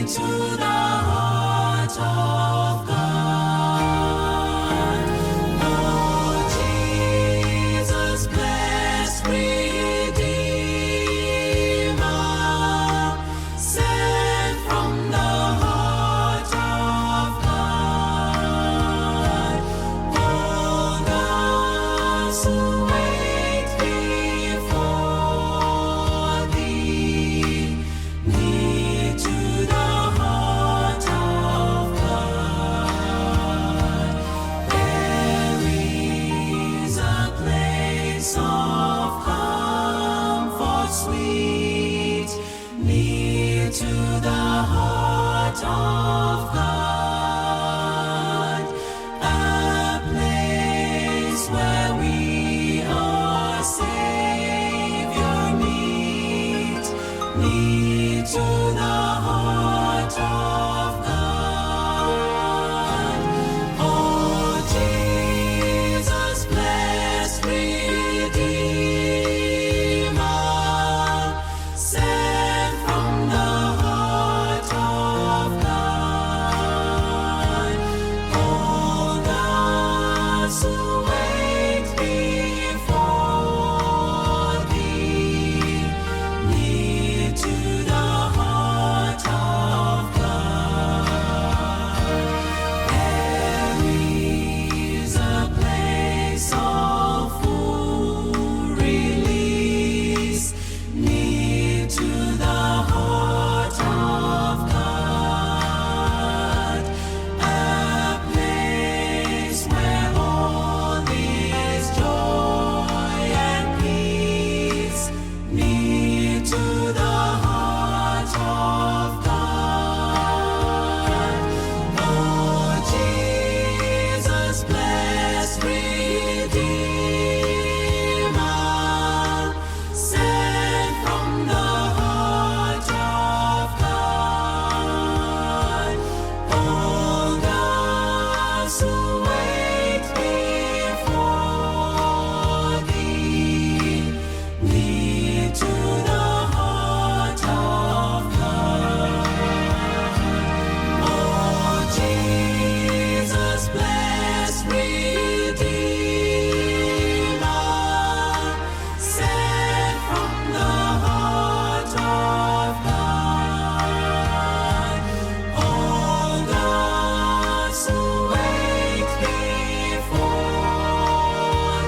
to the heart of God. Oh, Jesus, blessed Redeemer, sent from the heart of God. All those who wait before thee, near to the heart of God. There is a place of comfort sweet, near to the heart of God, a place where we our Savior meet, near to the heart of God. Oh, Jesus, blessed Redeemer, sent from the heart of God. All those who wait before thee, near to the heart of God. There is a place of full release, near to the heart of God, a place where all is joy and peace, near to the heart of God. Oh, Jesus, blessed Redeemer, sent from the heart of God. All those who wait before thee, near to the heart of God. Oh, Jesus, blessed Redeemer, sent from the heart of God. All those who wait before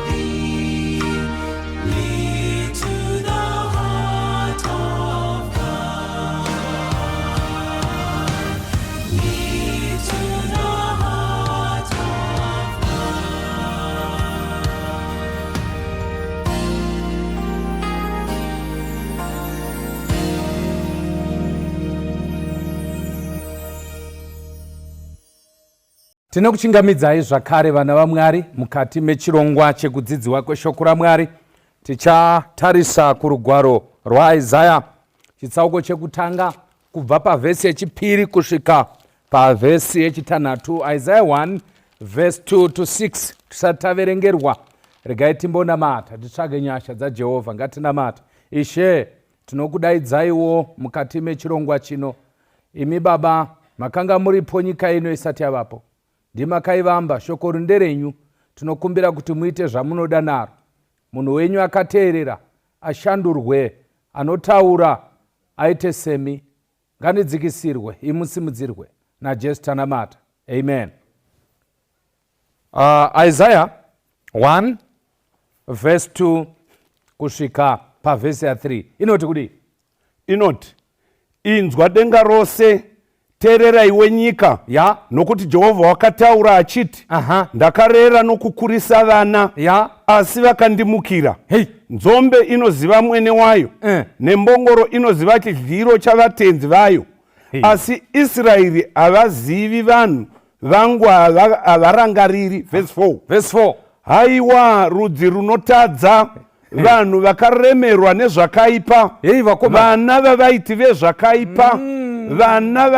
thee, near to the heart of God. Near to the heart of God. Tinokuchingamidzai zvakare, vana vaMwari, mukati mechirongwa chekudzidziwa kweshoko raMwari. Tichatarisa kurugwaro rwaIsaya, chitsauko chekutanga, kubva pavhesi yechipiri kusvika pavhesi yechitanhatu. Isaya 1 vhesi 2 to 6. Tisati taverengerwa, regai timbonamata, titsvage nyasha dzaJehovha. Ngatinamata. Ishe, tinokudaidzaiwo mukati mechirongwa chino. Imi Baba makanga muripo nyika ino isati yavapo, ndimakaivamba. Shoko rinderenyu. Tinokumbira kuti muite zvamunoda naro. Munhu wenyu akateerera ashandurwe, anotaura aite semi. Ngandidzikisirwe, imusimudzirwe. NaJesu tanamata, amen. Isaiah 1 verse 2 kusvika pavhesi ya3 inoti kudii? Inoti, "Inzwa, denga rose, teerera, iwe nyika, nokuti Jehovha wakataura achiti, Ndakarera nokukurisa vana, asi vakandimukira. Nzombe inoziva mwene wayo, nembongoro inoziva chidyiro chavatenzi vayo, asi Israeri havazivi, vanhu vangu havarangariri." Vhesi 4. Vhesi 4. "Haiwa, rudzi runotadza, vanhu vakaremerwa nezvakaipa, Hei vakoma. vana vavaiti vezvakaipa, vana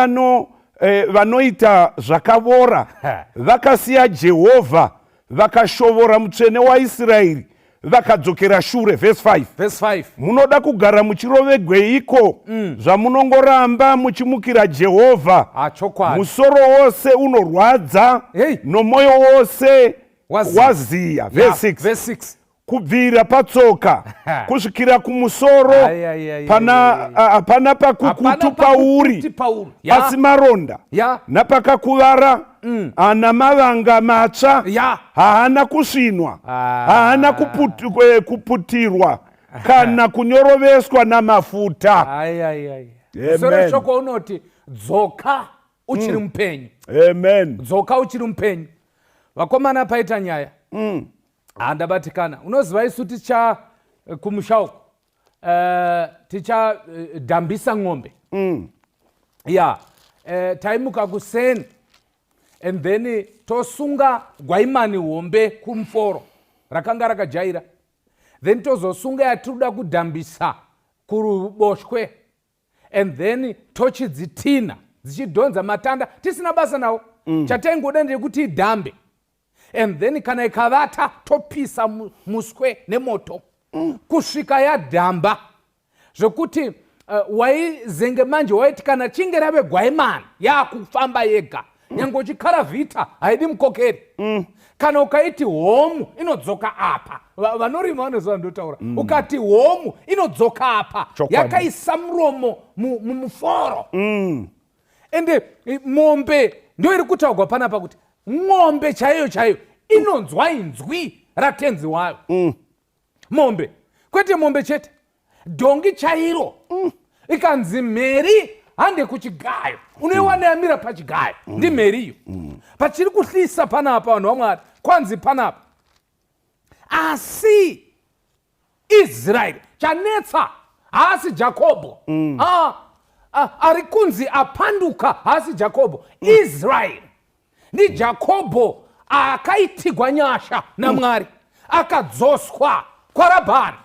vanoita zvakavora. Vakasiya Jehovha, vakashovora Mutsvene waIsraeri. Vakadzokera shure. Vhesi 5. Vhesi 5. Munoda kugara muchirovegweiko zvamunongoramba muchimukira Jehovha? Hachokwadi. Musoro wose unorwadza Hey. nomwoyo wose Waziya. waziya. Vhesi 6. Vhesi 6. Kubvira patsoka kusvikira kumusoro, Ai, ai, ai, pana ai, ai. hapana pakukutu pauri pauri. Ya. asi maronda Ya. napakakuvara ana mavanga matsva. Ya. Haana kusvinwa, Ah. haana kuputirwa kana kunyoroveswa namafuta. Ai, ai, ai. Amen. Musoro weshoko unoti dzoka uchiri mupenyu. Amen. Dzoka uchiri mupenyu. Vakomana, paita nyaya. Handabatikana. Unoziva, isu ticha kumusha uko tichadhambisa ng'ombe ya taimuka kuseni and then tosunga gwaimani hombe kumuforo rakanga rakajaira, then tozosunga yatinoda kudhambisa kuruboshwe and then tochidzitina dzichidhonza matanda, tisina basa nawo. Chataingoda ndekuti idhambe and then kana ikavata topisa muswe nemoto kusvika yadhamba, zvekuti waizenge manje waiti kana chinge rave gwaimani yaakufamba yega, nyange uchikaravhita haidi mukokeri. Kana ukaiti homu inodzoka apa. Vanorima vanoziva ndotaura. Ukati homu inodzoka apa. Chokwadi. Yakaisa muromo mumuforo. Ende mombe ndo iri kutaurwa panapa kuti ng'ombe chaiyo chaiyo inonzwa inzwi ratenzi wayo. Mombe, kwete mombe chete, dhongi chairo. Ikanzi mheri hande kuchigayo, unoiwana yamira pachigayo. Ndimheri iyo pachiri kuhlisa panapa, vanhu vaMwari. Kwanzi panapa, asi Israeri chanetsa haasi Jakobho. Ah, ah, ari kunzi apanduka haasi Jakobho. Israeri ndiJakobho akaitigwa nyasha naMwari, akadzoswa kwaRabhani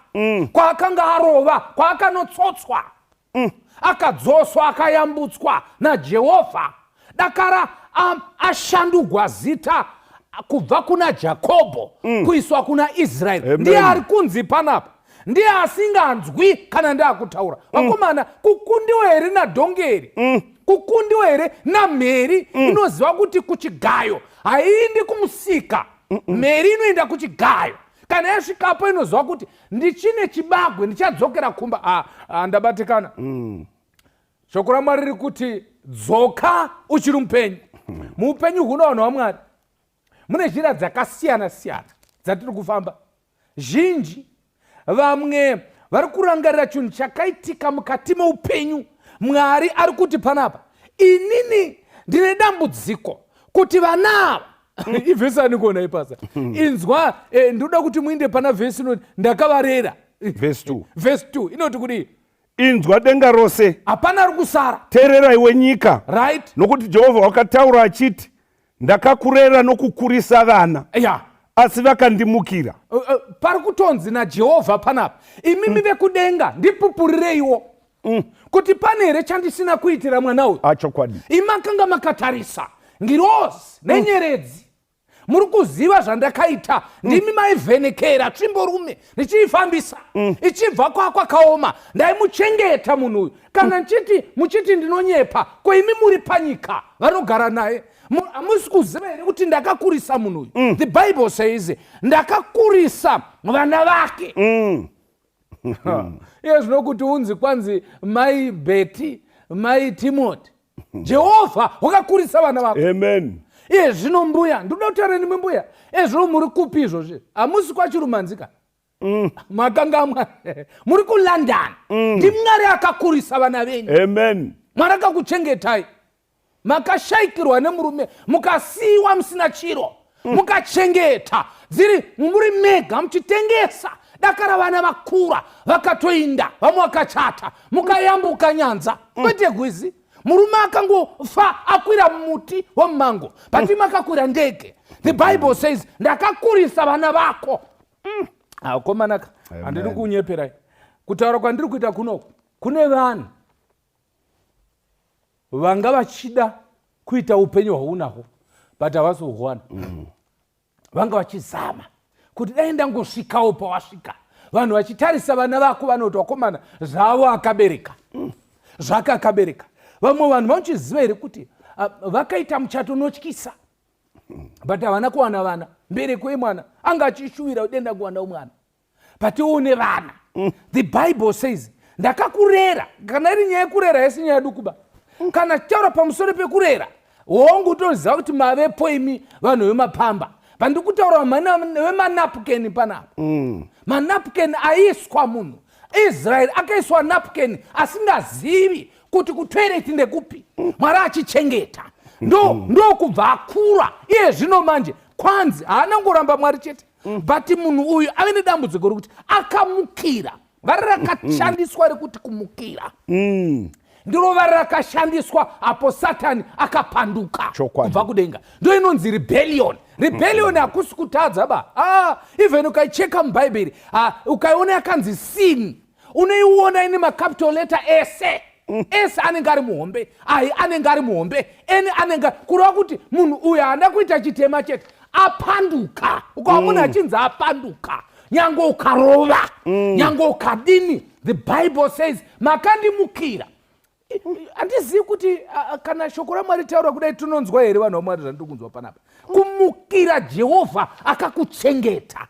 kwaakanga arova, kwaakanotsotswa. Akadzoswa, akayambutswa naJehovha, dakara ashandugwa zita kubva kuna Jakobho kuiswa kuna Israeri. Amen. Ndiye ari kunzi panapa ndiye asinganzwi kana ndaakutaura. Vakomana, kukundiwa here nadhongeri? Kukundiwa here namheri inoziva kuti kuchigayo haiendi kumusika? Mheri inoenda kuchigayo, kana yasvikapo inoziva kuti ndichine chibagwe, ndichadzokera kumba. Ah, ah, ndabatikana. Shoko raMwari riri kuti dzoka uchiri mupenyu. Muupenyu huno, vanhu vaMwari, mune zhira dzakasiyana siyana dzatiri kufamba zhinji. Vamwe vari kurangarira chinhu chakaitika mukati meupenyu. Mwari ari kuti panapa, inini ndine dambudziko kuti vana ava, ivhesi ani kuona ipasa inzwa. Ndoda kuti muinde pana vhesi inoti ndakavarera. Verse 2. Vhesi 2 inoti kudii? Inzwa denga rose. Hapana ari kusara. Teerera iwe nyika. Nokuti Jehovha wakataura achiti, ndakakurera nokukurisa vana, asi vakandimukira. Pari kutonzi naJehovha panapa, imimi vekudenga, ndipupurireiwo kuti pane here chandisina kuitira mwana uyu. Achokwadi. Imakanga makatarisa ngirozi nenyeredzi, muri kuziva zvandakaita. Ndimi maivhenekera tsvimborume ndichiifambisa ichibva kwakwakaoma. Ndaimuchengeta munhu uyu. Kana nchiti muchiti ndinonyepa, ko imi muri panyika vanogara naye, hamusi kuziva here kuti ndakakurisa munhu uyu? The Bible says ndakakurisa vana vake. Iye zvino kuti unzi kwanzi mai Beti, mai Timoti, Jehovha wakakurisa vana vako. Amen. Iye zvino mbuya, ndoda kutaura nemwe mbuya. Iye zvino muri kupi izvozvi? Hamusi kwaChirumanzika, makangamwa, muri kuLondon. NdiMwari akakurisa vana venyu. Amen. Mwari akakuchengetai. Makashayikirwa nemurume, mukasiyiwa musina chiro, mukachengeta dziri muri mega muchitengesa, dakara vana vakura, vakatoinda, vamwe vakachata, mukayambuka nyanza, kwete gwizi. Murume akangofa akwira mumuti wemumango, but imi makakwira ndege. The Bible says ndakakurisa vana vako. Akomanaka, handidi kunyeperai. Kutaura kwandiri kuita kunoku, kune vanhu vanga vachida kuita upenyu hwaunahwo but havasi kuhuwana. Vanga vachizama. Kuti dai ndangosvikawo pawasvika. Vanhu vachitarisa vana vako vanoti wakomana zvavo akabereka. Zvake akabereka. Vamwe vanhu vanochiziva here kuti vakaita muchato unotyisa but havana kuwana vana. Mbereko yemwana anga achishuvira kuti denda kuwanawo mwana. But une vana. The Bible says ndakakurera. Kana iri nyaya yekurera haisi nyaya dukuba. Kana tichitaura pamusoro pekurera, hongu toziva kuti mavepo imi vanhu vemapamba. Pandiri kutaura vemanapukeni panapa. Manapukeni aiswa munhu. Israel akaiswa napukeni asingazivi kuti kutoilet ndekupi. Mwari achichengeta. Ndokubva akura. Iye zvino manje kwanzi haana kungoramba Mwari chete. But munhu uyu ave nedambudziko rekuti akamukira. Vara rakashandiswa rekuti kumukira. Ndiro vara rakashandiswa apo Satani akapanduka kubva kudenga. Ndo inonzi rebellion. Rebellion hakusi kutadza ba. Even ukaicheka muBhaibheri, ukaiona yakanzi sin, unoiona ine macapital letter ese. Ese anenge ari muhombe, ai anenge ari muhombe, ene anenge, kureva kuti munhu uyu haana kuita chitema chete, apanduka. Ukaona munhu achinzi apanduka, nyange ukarova, nyange ukadini, the Bible says makandimukira. Handizivi kuti kana shoko raMwari taura kudai tinonzwa here vanhu vaMwari zvandiri kunzwa panapa. Kumukira Jehovha akakuchengeta.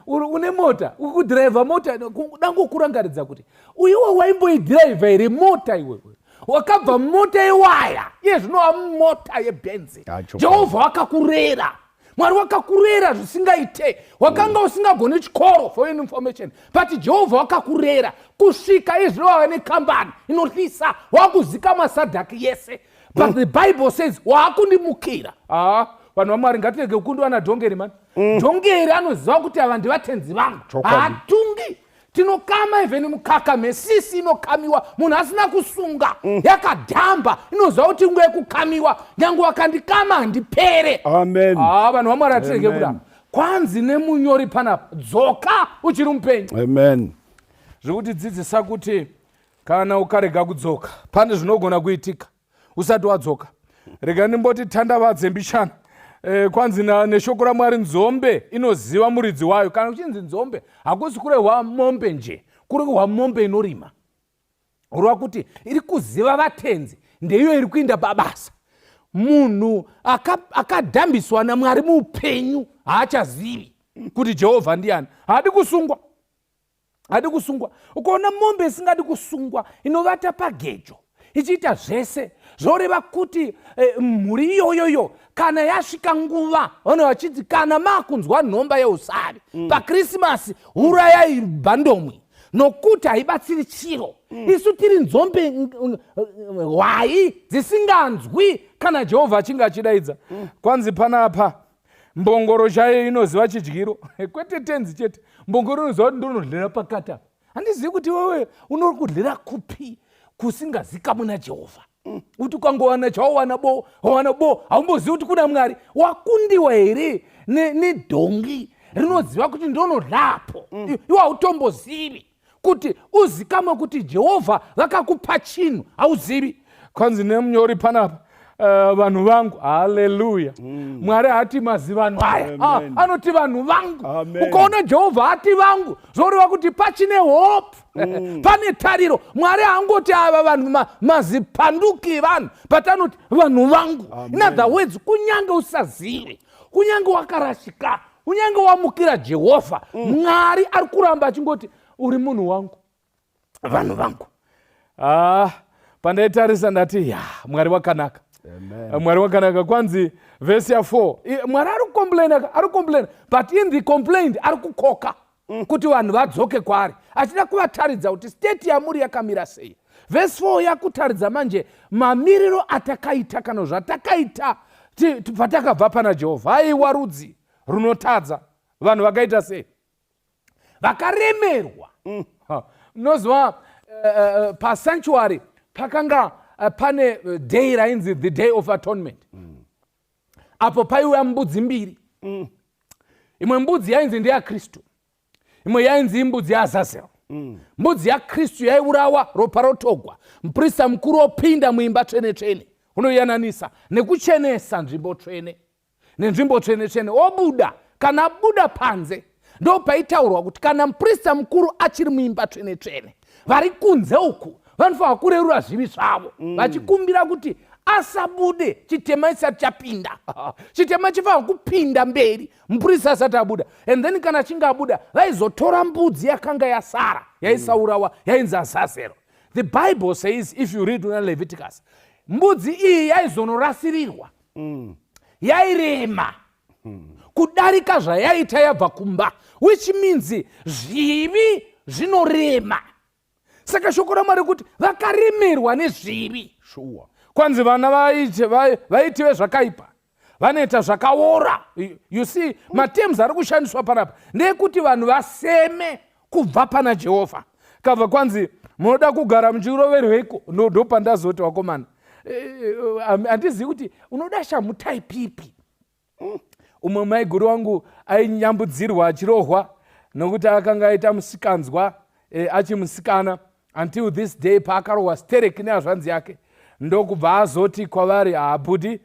Une mota, uri kudhiraivha mota, dangokurangaridza kuti uyiwe waimboidhiraivha here mota iwewe? Wakabva mota yewaya, iye zvino wamota yebhenzi. Jehovha wakakurera. Mwari wakakurera zvisingaite. Wakanga usingagoni chikoro, for your information, but Jehovha wakakurera kusvika iye zvino wava nekambani inohlisa, wakuzikamwa sadhaki yese. But the Bible says waakundimukira. Vanhu vaMwari ngatirege kukundwa nadhongeri mani. Dhongeri anoziva kuti ava ndivatenzi vangu. Haatungi. Tinokama even mukaka, mesisi inokamiwa munhu asina kusunga. Yakadhamba inoziva kuti nguva yekukamiwa, nyange wakandikama handipere. Amen. Vanhu vaMwari hatirege kudaro. Kwanzi nemunyori panapa, dzoka uchiri mupenyu. Amen. Zvekutidzidzisa kuti kana ukarega kudzoka pane zvinogona kuitika usati wadzoka. Rega ndimboti tandavadze mbichana. Kwanzi neshoko raMwari, nzombe inoziva muridzi wayo. Kana kuchinzi nzombe hakusi kurehwa mombe nje, kurehwa mombe inorima. Kureva kuti iri kuziva vatenzi, ndeiyo iri kuinda pabasa. Munhu akadhambiswa naMwari muupenyu haachazivi kuti Jehovha ndiani. Haadi kusungwa. Haadi kusungwa. Ukaona mombe isingadi kusungwa inovata pagejo ichiita zvese, zvoreva kuti mhuri iyoyoyo kana yasvika nguva vanhu vachiti kana makunzwa nhomba yeusavi paKrisimasi urayai bhandomwi nokuti haibatsiri chiro. Isu tiri nzombe hwai dzisinganzwi kana Jehovha achinge achidaidza. Kwanzi panapa mbongoro chaiyo inoziva chidyiro, kwete tenzi chete. Mbongoro inoziva kuti ndonodlera pakati apa. Handizivi kuti wewe unokudlera kupi kusingazikamwi naJehovha. Kuti ukangowana chawawana bo, wawana bo, haumbozivi kuti kuna Mwari. Wakundiwa here nedhongi rinoziva kuti ndonodlapo? Iwe hautombozivi kuti uzikamwe kuti Jehovha vakakupa chinhu, hauzivi. Kwanzi nemunyori panapa, vanhu vangu, haleluya. Mwari haati mazivanhu aya. Anoti vanhu vangu. Ukaona Jehovha ati vangu, zvoreva kuti pachine hope. Pane tariro. Mwari haangoti ava vanhu mazipanduki vanhu, but anoti vanhu vangu. In other words, kunyange usazive, kunyange wakarashika, kunyange wamukira Jehovha, Mwari ari kuramba achingoti uri munhu wangu, vanhu vangu. Pandaitarisa ndati ya Mwari wakanaka. Amen. Mwari wakanaka. Kwanzi verse ya 4, Mwari ari kucomplaina, ari kucomplaina, but in the complaint ari kukoka kuti vanhu vadzoke kwaari, achida kuvataridza kuti state yamuri yakamira sei. Verse 4 yakutaridza manje mamiriro atakaita kana zvatakaita patakabva pana Jehovha. Aiwa, rudzi runotadza, vanhu vakaita sei? Vakaremerwa. Unozwa, pasanctuary pakanga pane day rainzi the day of atonement. Apo paiuya mbudzi mbiri. Imwe mbudzi yainzi ndeyaKristu, imwe yainzi imbudzi yaAzazel. Mbudzi yaKristu yaiurawa, ropa rotogwa, muprista mukuru opinda muimba tsvene tsvene, unoyananisa nekuchenesa nzvimbo tsvene nenzvimbo tsvene tsvene, obuda. Kana abuda panze, ndo paitaurwa kuti kana muprista mukuru achiri muimba tsvene tsvene, vari kunze uku vanofanira kurerura zvivi zvavo vachikumbira kuti asabude chitema chisati chapinda. Chitema chifanira kupinda mberi mupurisa asati abuda. And then kana achinge abuda, vaizotora mbudzi yakanga yasara yaisaurawa, yainzi Azazero. The Bible says, if you read una Leviticus, mbudzi iyi yaizonorasirirwa yairema kudarika zvayaita yabva kumba, which means zvivi zvinorema. Saka shoko raMwari kuti vakaremerwa nezvivi. Kwanzi vana vaiti vezvakaipa vanoita zvakaora. You see, materms ari kushandiswa panapa ndeyekuti vanhu vaseme kubva pana Jehovha. Kabva kwanzi munoda kugara muchiroverweiko? Ndopandazoti vakomana, handizivi kuti unoda shamhu type ipi. Umwe maiguru wangu ainyambudzirwa achirohwa nokuti akanga aita musikanzwa achimusikana until this day paakarohwa sterek nehazvanzi yake, ndokubva azoti kwavari, "Habhudhi,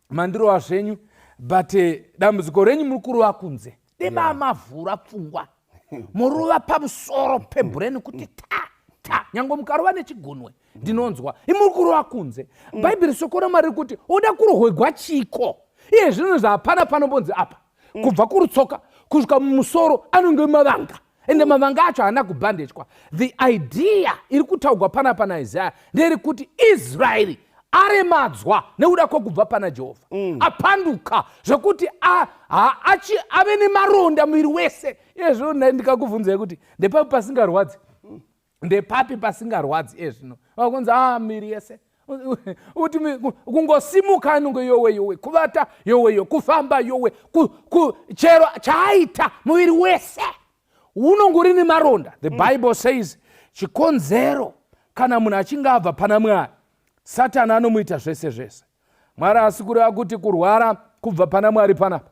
mandirova zvenyu, but dambudziko renyu muri kurova kunze, dema mavhura pfungwa, murova pamusoro pebrain kuti ta ta, nyange mukarova nechigunwe ndinonzwa, imuri kurova kunze." Bhaibheri, shoko raMwari riri kuti uda kurohwegwa chiko? Iye zvino zvahapana panombonzi apa, kubva kurutsoka kusvika mumusoro anonge mavanga, ende mavanga acho haana kubhandechwa. The idea iri kutaurwa panapa naIsaya nderi kuti Israeri aremadzwa nekuda kwekubva pana Jehovha, apanduka zvekuti ave nemaronda muviri wese. Iye zvino ndikakubvunzai kuti ndepapi pasingarwadzi, ndepapi pasingarwadzi? Iye zvino vakunzi a miviri yese, kuti kungosimuka anonge yowe yowe, kuvata yowe yowe, kufamba yowe, chero chaaita muviri wese unonge uri nemaronda. The Bible says chikonzero, kana munhu achinge abva pana Mwari, Satani anomuita zvese zvese. Mwari asi kureva kuti kurwara kubva pana Mwari panapa,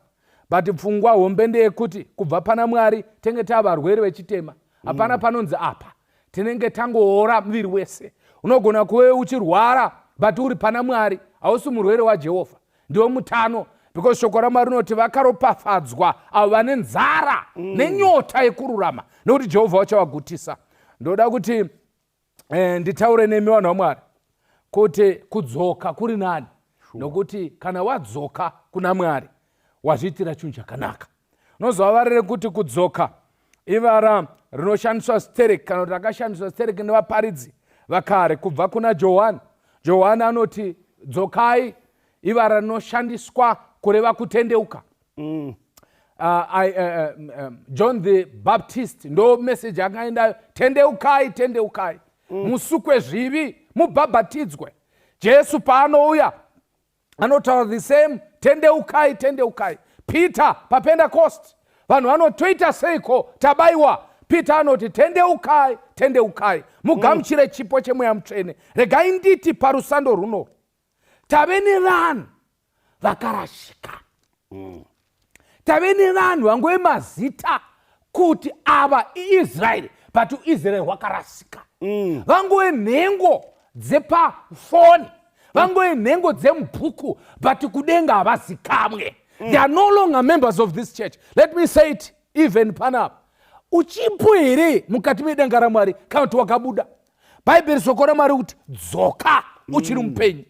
but pfungwa hombe ndeyekuti kubva pana Mwari tenge tava varwere vechitema. Hapana panonzi apa, tinenge tangoora muviri wese. Unogona kuve uchirwara but uri pana Mwari, hausi murwere waJehovha, ndiwe mutano, because shoko raMwari rinoti vakaropafadzwa avo vane nzara nenyota yekururama, nekuti Jehovha vachavagutisa. Ndoda kuti nditaure nemi vanhu vaMwari kuti kudzoka kuri nani, nokuti kana wadzoka kuna Mwari wazviitira chinhu chakanaka. Unozova varere kuti kudzoka ivara rinoshandiswa sterek, kana kuti rakashandiswa sterek nevaparidzi vakare kubva kuna Johani. Johani anoti dzokai ivara rinoshandiswa kureva kutendeuka. John the Baptist ndo message akaendayo, "Tendeukai, tendeukai, musukwe zvivi, mubhabhatidzwe." Jesu paanouya anotaura the same, "Tendeukai, tendeukai." Peter paPentecost, vanhu vanotoita seiko, tabayiwa? Peter anoti, "Tendeukai, tendeukai, mugamuchire chipo chemweya mutsvene." Regai nditi parusando runo tave nevanhu vakarashika, tave nevanhu vangove mazita kuti ava iIsraeri, but uIsraeri hwakarasika. Vangove nhengo dzepafoni, vangove nhengo dzemubhuku, but kudenga havazikamwe. They are no longer members of this church. Let me say it even panapa, uchipo here mukati medenga raMwari kana kuti wakabuda? Bhaibheri, shoko raMwari kuti dzoka uchiri mupenyu.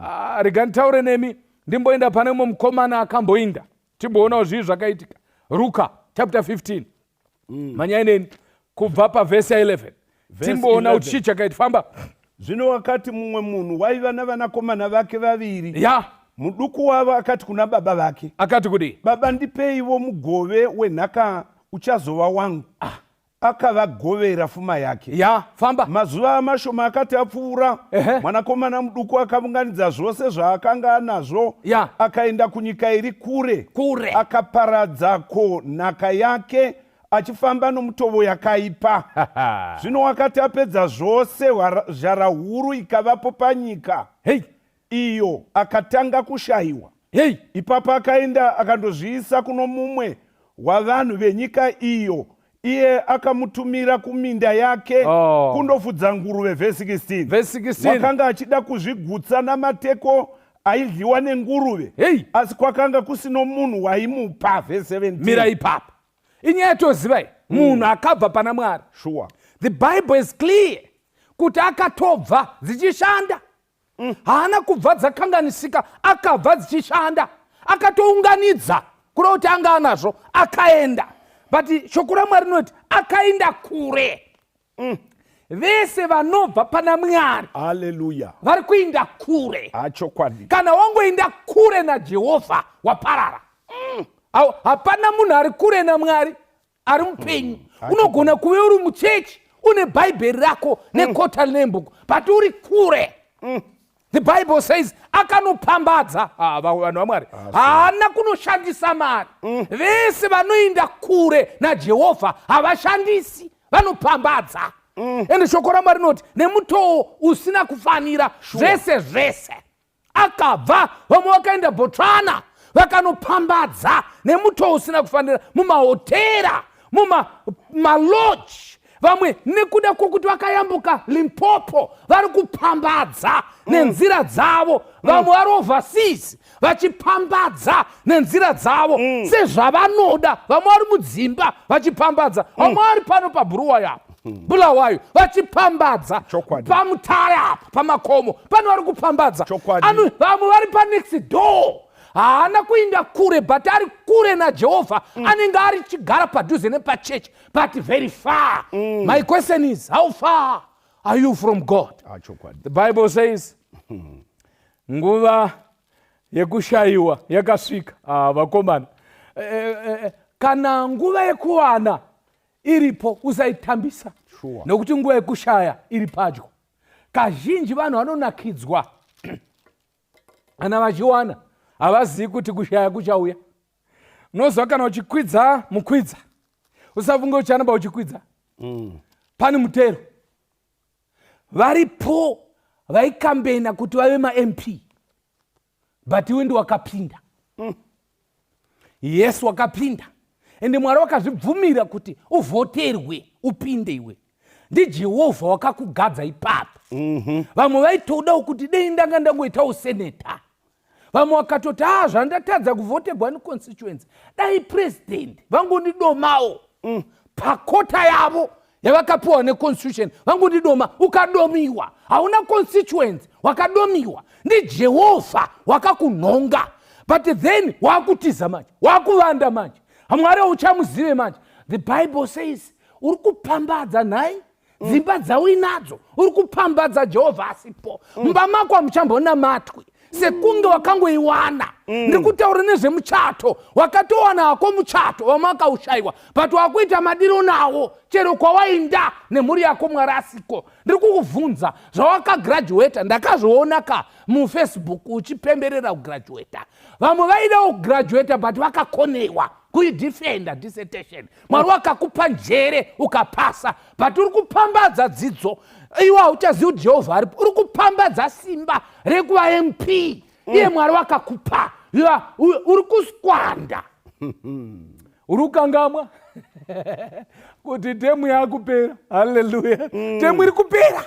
Ah, rega nditaure nemi, ndimboenda pane mumwe mukomana akamboinda, timboonawo zvii zvakaitika. Ruka chapter 15, manyai neni kubva pavhesi ya11, timboona kuti 11. chii chakaita. Famba. Zvino wakati mumwe munhu waiva navanakomana vake vaviri. Muduku wavo akati kuna baba vake, Akati kudii? "Baba, ndipeiwo mugove wenhaka uchazova wangu." Akavagovera fuma yake. Ya, famba. Mazuva mashoma akati apfuura, mwanakomana muduku akaunganidza zvose zvaakanga anazvo, akaenda kunyika iri kure, Kure. akaparadzako nhaka yake achifamba nomutovo yakaipa. Zvino wakati apedza zvose, zhara huru ikavapo panyika iyo, akatanga kushayiwa. Ipapo akaenda akandozviisa kuno mumwe wavanhu venyika iyo, iye akamutumira kuminda yake kundofudza nguruve. Vhesi 16. Verse 16. Wakanga achida kuzvigutsa namateko. Aidyiwa nenguruve. Hey. Asi kwakanga kusino munhu waimupa. Vhesi 17. Mira ipapa. Inyaya yatoziva iyi. Munhu akabva pana Mwari. Sure. The Bible is clear kuti akatobva dzichishanda. Haana kubva dzakanganisika, akabva dzichishanda. Akatounganidza kureva kuti anga anazvo, akaenda. But shoko raMwari rinoti akaenda kure. Vese vanobva pana Mwari. Hallelujah. Vari kuinda kure. Chokwadi. Kana wangoinda kure naJehovha waparara. Hapana munhu ari kure naMwari ari mupenyu. Unogona kuve uri muchechi une bhaibheri rako nekota nembuku, but uri kure. The Bible says akanopambadza. Vanhu vaMwari haana kunoshandisa mari. Vese vanoinda kure naJehovha havashandisi, vanopambadza. Ende shoko raMwari rinoti nemutoo usina kufanira. Zvese zvese akabva. Vamwe vakaenda Botswana vakanopambadza nemutoo usina kufanira mumahotera, mumalodge. Vamwe nekuda kwokuti vakayambuka Limpopo vari kupambadza nenzira dzavo. Vamwe vari overseas vachipambadza nenzira dzavo sezvavanoda. Vamwe vari mudzimba vachipambadza. Vamwe vari pano paBhuruwayo apa, Bulawayo, vachipambadza. Pamutare apa, pamakomo pano vari kupambadza. Vamwe vari panext door. Haana kuinda kure, but ari kure naJehovha. Anenge ari chigara padhuze nepachechi, but very far. My question is, how far are you from God? Chokwadi. The Bible says nguva yekushayiwa yakasvika. Vakomana, kana nguva yekuwana iripo usaitambisa. Nokuti nguva yekushaya iri padyo. Kazhinji vanhu vanonakidzwa kana vachiwana, havazivi kuti kushaya kuchauya. Unoziva, kana uchikwidza mukwidza, usafunge ucharamba uchikwidza. Pane mutero. Varipo vaikambena kuti vave maMP, but iwe ndi wakapinda. Yes, wakapinda, ende Mwari wakazvibvumira kuti uvhoterwe upinde. Iwe ndiJehovha wakakugadza ipapo. Vamwe vaitodawo kuti dei ndanga ndangoitawo seneta. Vamwe vakatoti, a zvandatadza kuvhotegwa neconstituency, dai president vangondidomawo pakota yavo yavakapiwa neconstitution, vangondidoma. Ukadomiwa, hauna constituency, wakadomiwa ndiJehovha, wakakunhonga. But then wakutiza manje, wakuvanda manje, Mwari hauchamuzive manje. The Bible says uri kupambadza nhai dzimba dzauinadzo, uri kupambadza Jehovha asipo. Mumba mako hamuchambonamatwi sekunge wakangoiwana. Ndiri kutaura nezvemuchato. Wakatowana hako muchato, vamwe vakaushayiwa, but wakuita madiro nawo chero kwawainda nemhuri yako, Mwari asiko. Ndiri kukubvunza, zvawakagraduata, ndakazviona ka muFacebook uchipemberera kugraduata. Vamwe vaidawo kugraduata, but vakakonewa kuidefenda dissertation. Mwari wakakupa njere ukapasa, but uri kupambadza dzidzo, iwe hauchazivi kuti Jehovha aripo. Uri kupambadza simba rekuva MP, iye Mwari wakakupa. Uri kusquander, uri kukangamwa kuti term yakupera. Haleluya. Term iri kupera.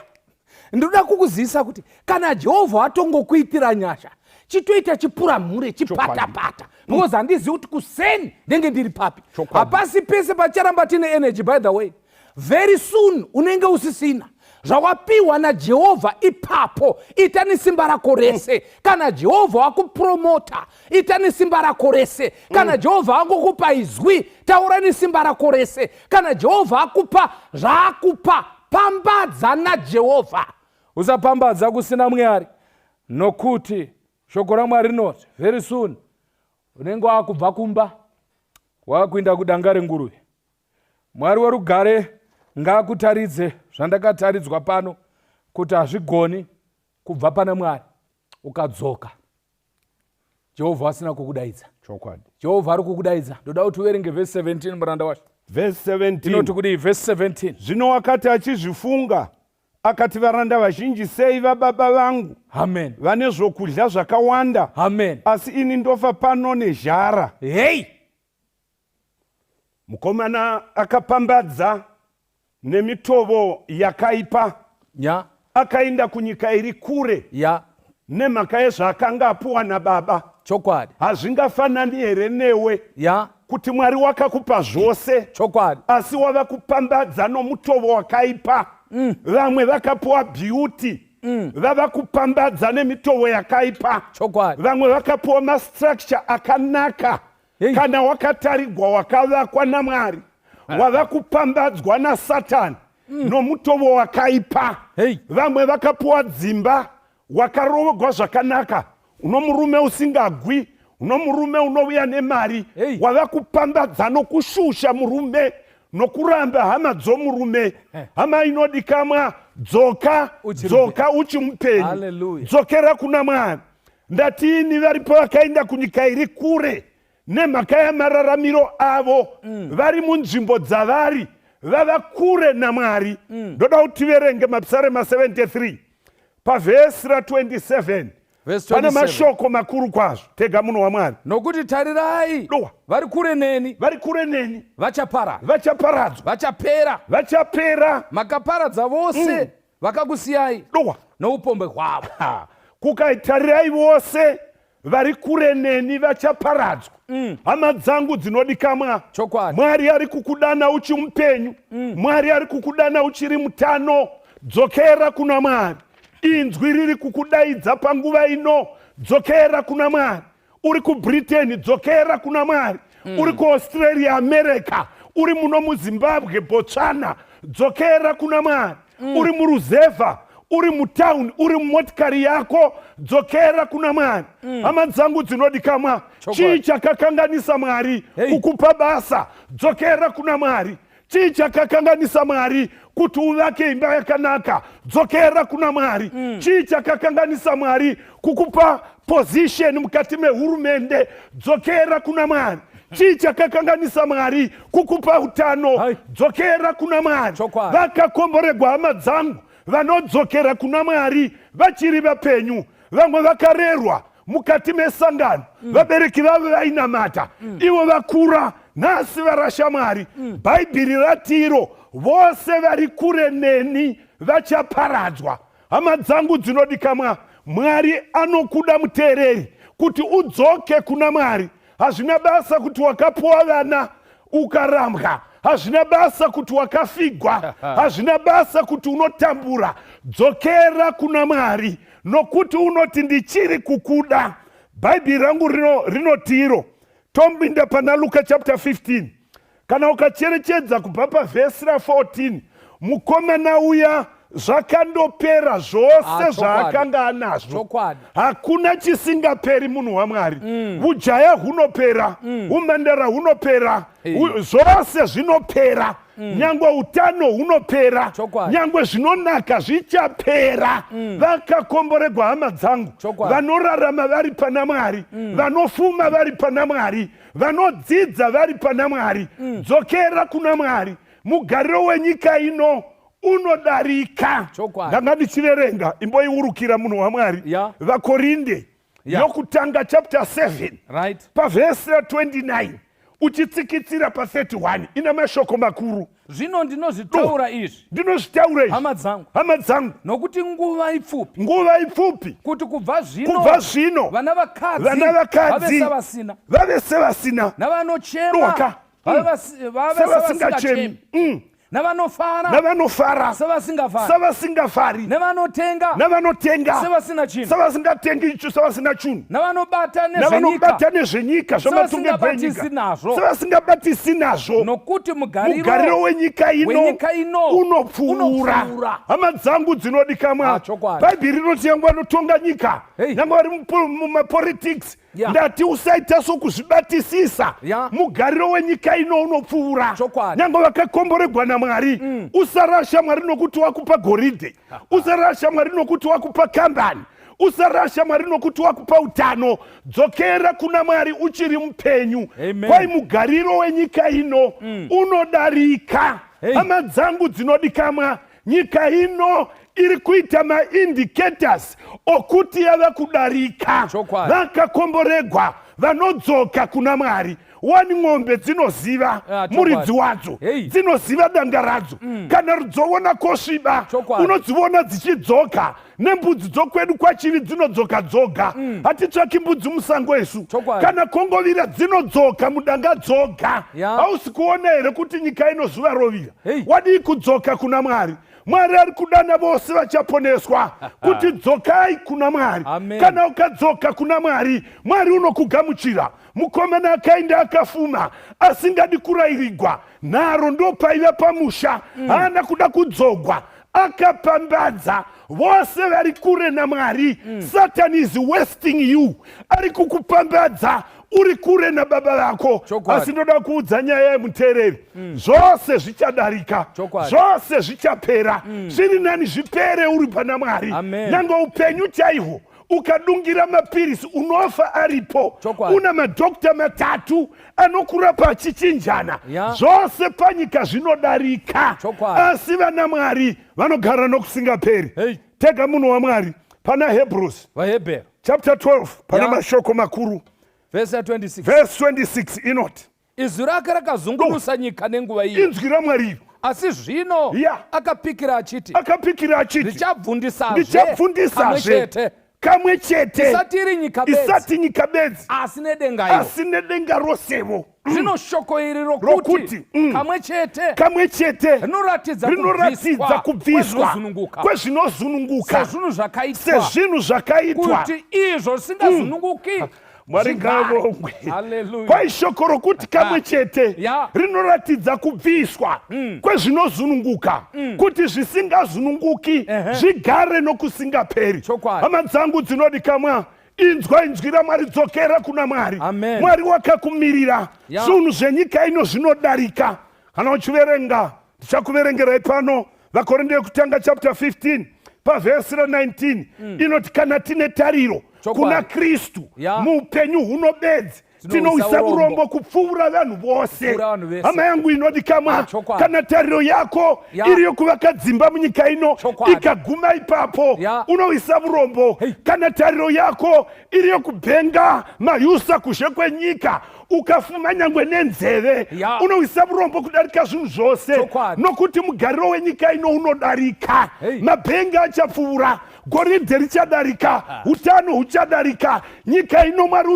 Ndinoda kukuzivisa kuti kana Jehovha atongokuitira nyasha, chitoita chipuramhure, chipatapata, because handizivi kuti kuseni ndenge ndiri papi. Hapasi pese pacharamba tine energy. By the way, very soon unenge usisina zvawapiwa naJehovha ipapo. Ita nesimba rako rese. Kana Jehovha wakupromota, ita nesimba rako rese. Kana Jehovha angokupa izwi, taura nesimba rako rese. Kana Jehovha akupa zvaakupa, pambadza naJehovha, usapambadza kusina Mwari, nokuti shoko raMwari rinoti very soon unenge wakubva kumba wakuinda kudanga renguruve. Mwari werugare ngaakutaridze zvandakataridzwa pano, kuti hazvigoni kubva pana Mwari ukadzoka Jehovha asina kukudaidza. Jehovha ari kukudaidza. Ndoda kuti uverenge vhesi 17, muranda wacho. Vhesi 17. Inoti kudii vhesi 17? Zvino wakati achizvifunga, akati, "Varanda vazhinji sei vababa vangu Amen. vane zvokudya zvakawanda, Amen. asi ini ndofa pano nezhara." Hei. Mukomana akapambadza nemitovo yakaipa. Akaenda kunyika iri kure. Nemhaka yezvaakanga apuwa nababa. Chokwadi. Hazvingafanani here newe? Ya. Kuti Mwari wakakupa zvose. Chokwadi. Asi wava kupambadza nomutovo wakaipa. Vamwe vakapuwa beauty. Vava kupambadza nemitovo yakaipa. Chokwadi. Vamwe vakapuwa mastructure akanaka. Hey. Kana wakatarigwa wakavakwa naMwari. Wava kupambadzwa naSatani nomutovo wakaipa. Hey. Vamwe vakapuwa dzimba, wakarovogwa zvakanaka, uno murume usingagwi, uno murume unouya nemari. Hey. Wava kupambadza nokushusha murume nokuramba hama dzomurume. Hama inodikamwa, dzoka, dzoka uchimupenyu. Hallelujah. Dzokera kuna Mwari. Ndatiini varipo vakaenda kunyika iri kure nemhaka yamararamiro avo, vari munzvimbo dzavari vava kure naMwari. Ndoda kuti tiverenge Mapisarema 73 pavhesi ra27. Verse Pane 27. mashoko makuru kwazvo. Tega munhu waMwari. Nokuti tarirai, Dowa. vari kure neni, Vari kure neni vachapara, vachaparadzwa, vachapera. Vachapera. Makaparadza vose vakakusiyai Dowa. noupombe hwavo. Ha. Kukaitarirai vose vari kure neni vachaparadzwa. Hama dzangu dzinodikamwa, Chokwadi. Mwari ari kukudana uchimupenyu. Mwari ari kukudana uchiri mutano. Dzokera kuna Mwari. Inzwi riri kukudaidza panguva ino. Dzokera kuna Mwari. Uri kuBritain, dzokera kuna Mwari. Uri kuAustralia, America, uri muno muZimbabwe, Botswana, dzokera kuna Mwari. Uri muruzevha, uri mutauni, uri mumotikari yako, dzokera kuna Mwari. Hama dzangu dzinodikamwa, chii chakakanganisa Mwari kukupa basa? Dzokera kuna Mwari. Chii chakakanganisa Mwari kuti uvake imba yakanaka? Dzokera kuna Mwari. Chii chakakanganisa Mwari kukupa position mukati mehurumende? Dzokera kuna Mwari. Chii chakakanganisa Mwari kukupa utano? Dzokera kuna Mwari. Vakakomboregwa hama dzangu vanodzokera kuna Mwari vachiri vapenyu. Vamwe vakarerwa mukati mesangano, vabereki vavo vainamata, ivo vakura nhasi varasha Mwari. Bhaibheri ratiro vose vari kure neni vachaparadzwa. Hama dzangu dzinodikamwa, Mwari anokuda muteereri kuti udzoke kuna Mwari. Hazvina basa kuti wakapuwa vana ukarambwa, hazvina basa kuti wakafigwa, hazvina basa kuti unotambura. Dzokera kuna Mwari, nokuti unoti ndichiri kukuda. Bhaibheri rangu rinotiro tombinda pana Luka chapter 15. Kana ukacherechedza kubva pavhesi ra14, mukomana uya zvakandopera zvose zvaakanga anazvo. Hakuna chisingaperi munhu waMwari. Ujaya hunopera, umhandara hunopera, zvose zvinopera. Nyangwe utano hunopera, nyangwe zvinonaka zvichapera. Vakakomboregwa hama dzangu vanorarama vari pana Mwari, vanofuma vari pana Mwari, vanodzidza vari pana Mwari. Dzokera kuna Mwari. Mugariro wenyika ino unodarika. Ndanga ndichiverenga, imboiurukira munhu waMwari. VaKorinde yokutanga chapter 7 pavhesi ra29 uchitsikitsira pa31, ina mashoko makuru. Zvino ndinozvitaura izvi, Ndinozvitaura izvi, hama dzangu, hama dzangu, nokuti nguva ipfupi, nguva ipfupi, kuti kubva zvino, kubva zvino vana vakadzi vana vakadzi vave sevasina, vave sevasina, navanochema Doka. vave sevasingachemi, sevasingachemi, navanofara navanofara sevasingafari, sevasingafari, nevanotenga navanotenga sevasina chinhu, sevasingatengi icho, sevasina chinhu, navanobata nezvenyika navanobata nezvenyika, zvamatongerwo enyika sevasingabatisi nazvo, sevasingabatisi nazvo, nokuti mugariro mugariro wenyika ino wenyika ino unopfuura. unopfuura. Hama dzangu dzinodikamwa, Ah, chokwadi. Bhaibheri rinoti yangu vanotonga nyika, nyange vari mumapolitics, ndati usaita sokuzvibatisisa. Mugariro wenyika ino unopfuura. Chokwadi. Nyange vakakomboregwa naMwari, usarasha Mwari nokuti wakupa goridhe, usarasha Mwari nokuti wakupa kambani, usarasha Mwari nokuti wakupa utano. Dzokera kuna Mwari uchiri mupenyu. Amen. Kwai mugariro wenyika ino unodarika. Hey. Hama dzangu dzinodikamwa, nyika ino iri kuita maindicators okuti yava kudarika. Chokwadi. Vakakomboregwa vanodzoka kuna Mwari. Wani ng'ombe dzinoziva Ah, chokwadi. muridzi wadzo, Hey. dzinoziva danga radzo. Kana dzoona kosviba, Chokwadi. unodziona dzichidzoka. Nembudzi dzokwedu kwaChivi dzinodzoka dzoga. Hatitsvaki mbudzi musango isu. Chokwadi. Kana kongovira dzinodzoka mudanga dzoga. Ya. Hausi kuona here kuti nyika ino zuva rovira? Hey. Wadii kudzoka kuna Mwari? Mwari ari kudana vose vachaponeswa kuti dzokai kuna Mwari. Amen. Kana ukadzoka kuna Mwari, Mwari unokugamuchira. Mukomana akaenda akafuma asingadi kurayirigwa, nharo ndopaiva pamusha, haana kuda kudzogwa, akapambadza vose vari kure naMwari. Satan is wasting you, ari kukupambadza uri kure nababa vako. Chokwadi. Asi ndoda kuudza nyaya yemuteereri, zvose zvichadarika, Chokwadi. zvose zvichapera. Zviri nani zvipere uri pana Mwari. Amen. Nyange upenyu chaihwo ukadungira mapirisi unofa aripo. Chokwadi. Una madhokta matatu anokurapa achichinjana. Ya. Zvose panyika zvinodarika, Chokwadi. asi vana Mwari vanogara nokusingaperi. Hey. Tega munhu waMwari pana Hebrews VaHebheru chapter 12 pana Ya. mashoko makuru. Vhesi ya26. Verse 26 inoti, Izwi rake rakazungunusa nyika nenguva iyo, inzwi raMwari iro asi zvino Ya. akapikira achiti, akapikira achiti, ndichabvundisazve kamwe ndichabvundisazve chete, kamwe chete, isati iri nyika bedzi, isati nyika bedzi, asi nedenga iro. asi nedenga rosevo. Zvino shoko iri Rokuti, rokuti kamwe chete kamwe chete rinoratidza rinoratidza kubviswa kwezvinozununguka kwezvinozununguka sezvinhu zvakaitwa, sezvinhu zvakaitwa, kuti izvo zvisingazununguki Mwari zvigare. ngavongwe. Haleluya. Kwai shoko rokuti kamwe chete Ya. rinoratidza kubviswa kwezvinozununguka kuti zvisingazununguki zvigare nokusingaperi. Chokwadi. Hama dzangu dzinodikamwa, inzwa inzwi raMwari, dzokera kuna Mwari. Amen. Mwari wakakumirira. Ya. Zvinhu zvenyika ino zvinodarika. Kana uchiverenga, ndichakuverengerai pano VaKorinde yekutanga chapter 15 pavhesi ra19 inoti, kana tine tariro Chokwadi. kuna Kristu Ya. muupenyu huno bedzi, Tinouyisa tinouyisa urombo urombo kupfuura vanhu vose. Kupfuura vanhu vese. Hama yangu inodikamwa, Ah, chokwadi. kana tariro yako Ya. iri yokuvaka dzimba munyika ino, Chokwadi. ikaguma ipapo, Ya. unoisa urombo. Hey. Kana tariro yako iri yokubhenga mayusa kuzhe kwenyika, ukafuma nyangwe nenzeve, Ya. unoisa urombo kudarika zvinhu zvose, Chokwadi. nokuti mugariro wenyika ino unodarika. Hey. Mabhengi achapfuura, goridhe richadarika, utano huchadarika, nyika ino Mwari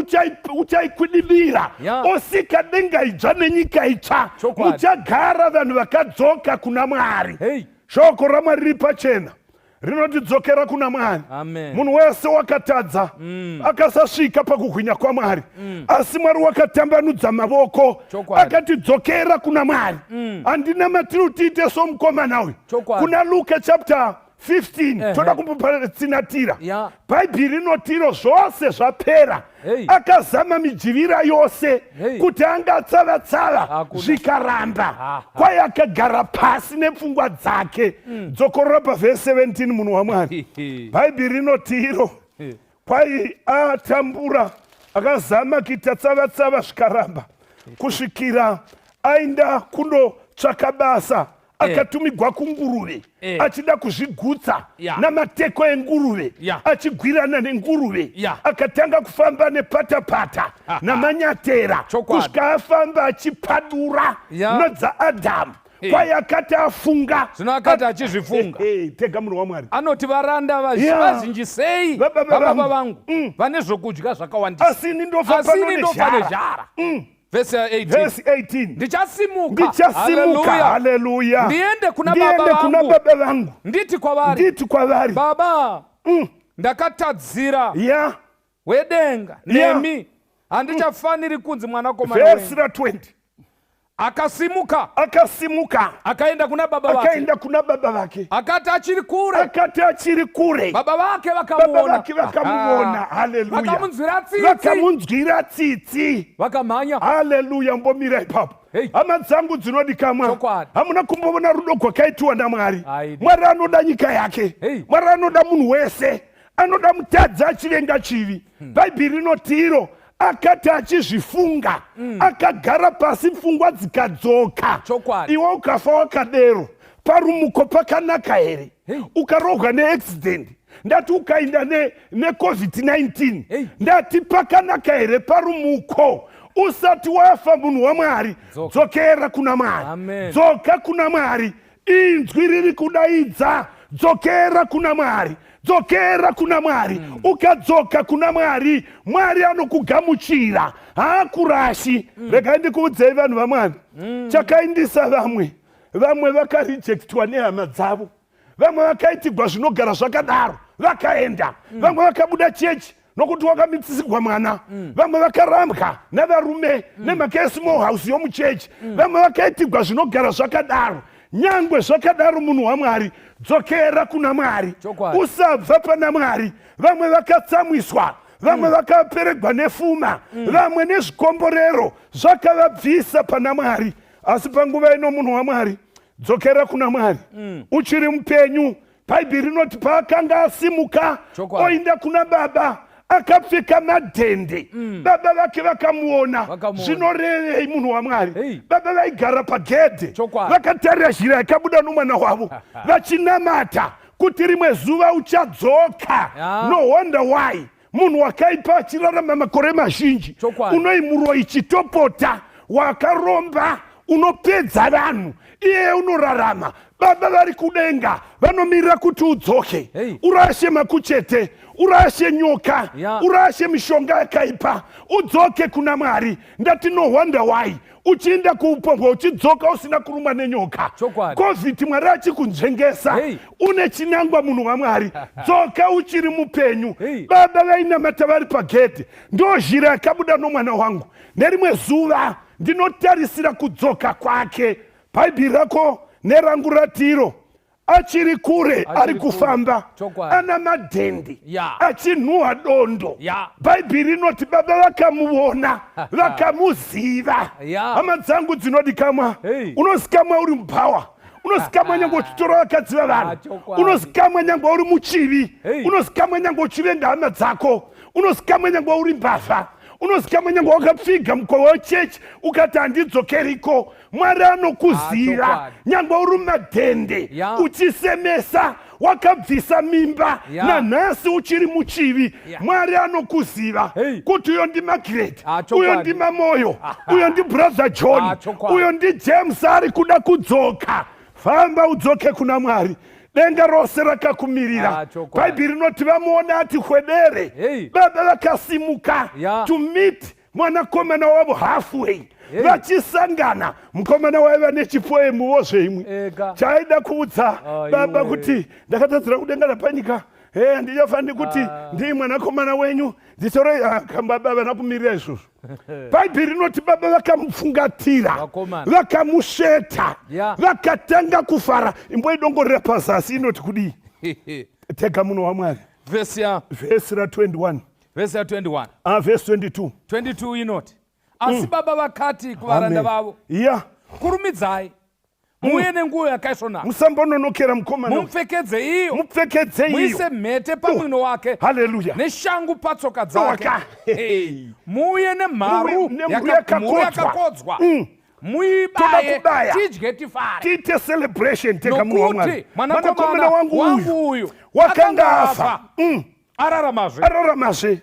uchaikwidibira, Ya. osika denga idzva nenyika itsva, Chokwadi. muchagara vanhu vakadzoka kuna Mwari. Hey. Shoko raMwari riri pachena, rinotidzokera kuna Mwari. Amen. Munhu wese wakatadza, akasasvika pakuhwinya kwaMwari, asi Mwari wakatambanudza mavoko, Chokwadi. akatidzokera kuna Mwari. Handina matiri tiite somukomana uyu. Chokwadi. Kuna Luka chapter 15, Ehe. toda kumbopatsinatira. Ya. Bhaibheri rinotiro zvose zvapera. Hey. Akazama mijivira yose Hey. kuti angatsava-tsava, Hakuna. zvikaramba. Aha. Kwai akagara pasi nepfungwa dzake. Dzokorora pavhesi 17, munhu waMwari. Bhaibheri rinoti iro kwai atambura, akazama kuita tsava-tsava, zvikaramba, kusvikira aenda kundotsvaka basa, akatumigwa kunguruve, Eh. achida kuzvigutsa Ya. namateko enguruve, Ya. achigwirana nenguruve, Ya. akatanga kufamba nepatapata namanyatera, Chokwadi. kusvika afamba achipadura Ya. nodzaAdhamu. Eh. Kwai akati afunga, Zvino akati achizvifunga, Eh, tega munhu waMwari, anoti, varanda Yeah. vazhinji sei Vababa vababa vangu. vangu vane zvokudya zvakawandisa, asi ini ndofa asi pano ini ndofa nezhara. nezhara. Vhesi ya18. Vhesi 18. Ndichasimuka, Ndichasimuka, Haleluya. haleluya, Ndiende kuna ndiende baba kuna vangu. baba vangu, Nditi kwavari, nditi kwavari, baba, ndakatadzira ya wedenga Yeah. nemi, handichafaniri kunzi mwanakomana Vhesi wenyu. ra20. Akasimuka, Akasimuka, akaenda kuna baba vake. akaenda kuna baba vake. Akati achiri kure, Akati achiri kure, baba vake baba vakamuona. vake vakamuona. Aha. Haleluya. Vakamunzwira tsitsi, Vakamunzwira tsitsi. vakamhanya. Haleluya. Mbomira ipapo. Hey. Hama dzangu dzinodikamwa, Chokwadi. hamuna kumboona rudo gwakaitiwa naMwari? Aidi. Mwari anoda nyika yake. Hey. Mwari anoda munhu wese, anoda mutadzi achivenga chivi. Bhaibheri rinoti iro akati achizvifunga, akagara pasi, pfungwa dzikadzoka. Chokwadi. Iwe ukafa wakadero, parumuko pakanaka here? Hey. Ukarohwa neaccident, ndati ukaenda neCovid-19, Hey. ndati pakanaka here parumuko? Usati wafa munhu waMwari, dzokera kuna Mwari, dzoka kuna Mwari. Inzwi riri kudaidza, dzokera kuna Mwari, dzokera kuna Mwari. Ukadzoka kuna Mwari, Mwari anokugamuchira, haakurashi. Regai ndikuudzei vanhu vaMwari, chakaindisa vamwe, vamwe vakarijectwa nehama dzavo, vamwe vakaitigwa zvinogara zvakadaro vakaenda, vamwe vakabuda chechi nokuti wakamitisigwa mwana, vamwe vakarambwa navarume nemhaka yesmall house yomuchechi, vamwe vakaitigwa zvinogara zvakadaro. Nyangwe zvakadaro, munhu waMwari, dzokera kuna Mwari, usabva pana Mwari. Vamwe vakatsamwiswa, vamwe vakaperegwa nefuma, vamwe nezvikomborero zvakavabvisa pana Mwari. Asi panguva ino, munhu waMwari, dzokera kuna Mwari uchiri mupenyu. Bhaibheri rinoti paakanga asimuka oinda kuna baba akapfeka madhende, baba vake vakamuona. Zvinorevei, munhu waMwari? Baba vaigara pagedhe vakatarira zhira yakabuda nomwana wavo, vachinamata kuti rimwe zuva uchadzoka. No wonder why munhu wakaipa achirarama makore mazhinji. Unoi muroyi, chitopota, wakaromba, unopedza vanhu, iye unorarama. Baba vari kudenga vanomirira kuti udzoke. Urashe makuchete, urashe nyoka, urashe mishonga yakaipa, udzoke kuna Mwari. Ndati no wonder why uchienda kuupombwa uchidzoka usina kurumwa nenyoka, COVID, Mwari achikunzvengesa. Une chinangwa, munhu waMwari, dzoka uchiri mupenyu. Baba vainamata vari pagedhe, ndo zhira yakabuda nomwana wangu, nerimwe zuva ndinotarisira kudzoka kwake. Bhaibheri rako nerangu ratiro achiri kure, ari kufamba ana madhendi, achinhuhwa dondo. Bhaibheri rinoti baba vakamuona, vakamuziva. Hama dzangu dzinodikamwa, unozikamwa uri mubhawa, unozikamwa nyange uchitora vakadzi vavanhu, unozikamwa nyange uri muchivi, unozikamwa nyange uchivenga hama dzako, unozikamwa nyange uri mbavha, unozikamwa nyange wakapfiga mukova wechechi ukati handidzokeriko. Mwari anokuziva. Nyange uri mumadhende, uchisemesa, wakabvisa mimba, nanhasi uchiri muchivi, Mwari anokuziva kuti uyo ndiMagret, uyo ndiMamoyo, uyo ndiBrother John, uyo ndiJames ari kuda kudzoka. Famba udzoke kuna Mwari, denga rose rakakumirira. Bhaibheri rinoti vamuona ati kwedere, baba vakasimuka to meet mwanakomana wavo halfway. Vachisangana, mukomana waiva nechipoemuwo zveimwe chaaida kuudza baba kuti ndakatadzira kudenga napanyika, he handichafaniri kuti ndii mwanakomana wenyu, nditorei. Baba vana kumirira izvozvo. Bhaibheri rinoti baba vakamupfungatira, vakamusveta, vakatanga kufara. Imboidongorera pazasi, inoti kudii? Tega, munhu waMwari. Vhesi ya Vhesi ra21. Vhesi ya21. Ah, vhesi 22. 22 inoti, asi baba vakati kuvaranda vavo, "Kurumidzai, muuye nenguo yakaisvonaka." Musambononokera mukomana uyu. "Mupfekedze iyo." Mupfekedze iyo. "Muise mhete pamwino wake Haleluya. neshangu patsoka dzake." Waka. Hey. "Muuye nemharu Nemhuru mhuru yakakodzwa. yakakodzwa, muibaye, Toda kubaya. tidye tifare." Tiite celebration. Tega, munhu waMwari. "Nokuti mwanakomana wangu wangu uyu uyu wakanga afa, araramazve." Araramazve.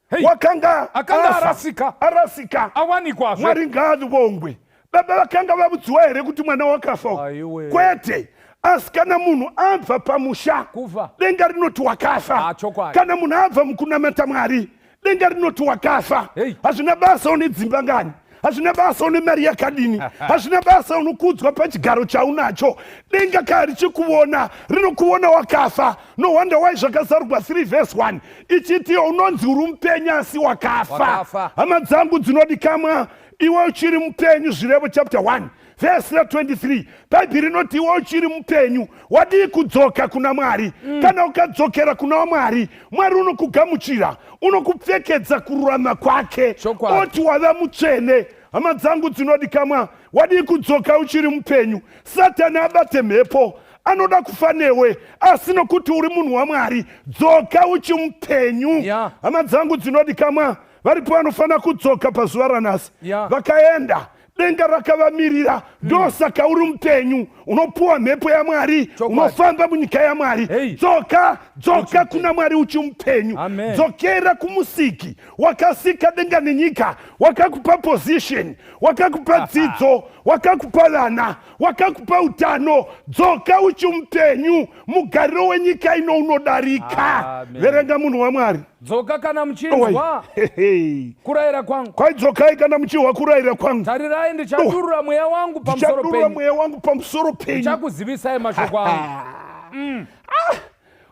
Hey. Wakanga Akanga afa, arasika. Arasika. Awanikwazve. Mwari ngaavongwe. Baba vakanga vavudziwa here kuti mwana wakafa? Aiwe. Kwete. Asi kana munhu abva pamusha, Kufa. denga rinoti wakafa. Ah, chokwadi. Kana munhu abva mukunamata Mwari, denga rinoti wakafa. Hazvina basa une dzimba ngani, hazvina basa une mari yakadini, hazvina basa unokudzwa pachigaro chaunacho, denga kana richikuona rinokuona wakafa. No wonder why Zvakazarurwa 3 verse 1 ichiti unonzi uri mupenyu asi wakafa. Wakafa. Hama dzangu dzinodikamwa, iwe uchiri mupenyu, Zvirevo chapter 1 vhesi ra23, Bhaibheri rinoti iwe uchiri mupenyu, wadii kudzoka kuna Mwari? Kana ukadzokera kuna Mwari, Mwari unokugamuchira, unokupfekedza kururama kwake, oti wava mutsvene. Hama dzangu dzinodikamwa, wadii kudzoka uchiri mupenyu? Satani abate mhepo, anoda kufa newe, asi nokuti uri munhu waMwari, dzoka uchimupenyu. Hama dzangu dzinodikamwa, varipo vanofanira kudzoka pazuva ranhasi. Vakaenda, denga rakavamirira. Ndosaka uri mupenyu, unopuwa mhepo yaMwari, unofamba munyika yaMwari. Dzoka. Dzoka kuna Mwari uchimupenyu. Dzokera kumusiki wakasika denga nenyika, wakakupa position, wakakupa dzidzo, wakakupa vana, wakakupa utano. Dzoka uchimupenyu. Mugariro wenyika ino unodarika. Verenga, munhu waMwari. Dzoka kana muchinzwa kurayira kwangu. Kwai dzokai kana muchihwa kurayira kwangu. Tarirai, ndichadurura mweya wangu pamusoro Ndichadurura penyu. mweya wangu pamusoro penyu. Ndichakuzivisai mashoko angu.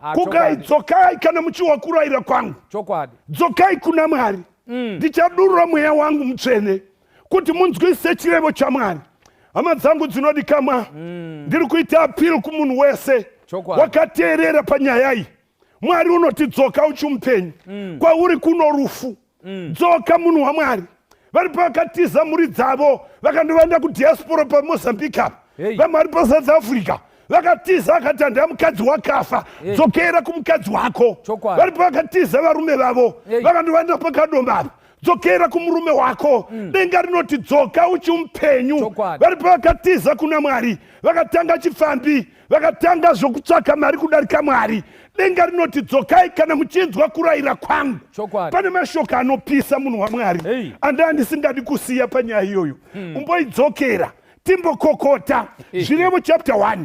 Ah, Kukai chokwadi. Dzokai kana muchihwa kurayira kwangu. Chokwadi. Dzokai kuna Mwari. Ndichadurura mweya wangu mutsvene kuti munzwise chirevo chaMwari. Hama dzangu dzinodikamwa, ndiri kuita appeal kumunhu wese wakateerera panyaya iyi. Mwari unoti dzoka uchimupenyu. Kwauri kuno rufu. Dzoka, munhu waMwari. Vari pavakatiza mhuri dzavo, vakandovanda kudiaspora paMozambique apa. Vamwe vari paSouth Africa, vakatiza, akati handaya mukadzi wakafa. Dzokera kumukadzi wako. Vari pavakatiza varume vavo, vakandovanda pakadoma apa. Dzokera kumurume wako. Denga rinoti dzoka uchimupenyu. Vari pavakatiza kuna Mwari, vakatanga chifambi, vakatanga zvokutsvaka mari kudarika Mwari. Denga rinoti dzokai kana muchinzwa kurayira kwangu. Pane mashoko anopisa, munhu waMwari, andaa ndisingadi kusiya panyaya iyoyo. Umboidzokera timbokokota. Zvirevo chapter 1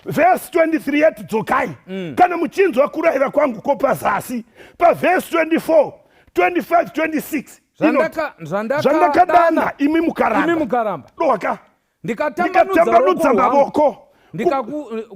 vhesi 23 yati dzokai kana muchinzwa kurayira kwangu. Ko pazasi pavhesi 24, 25, 26 inoti, Zvandakadana zvandakadana imi imi mukaramba, mukaramba, doka ndikatambanudza ndikatambanudza ruoko rwangu, mavoko,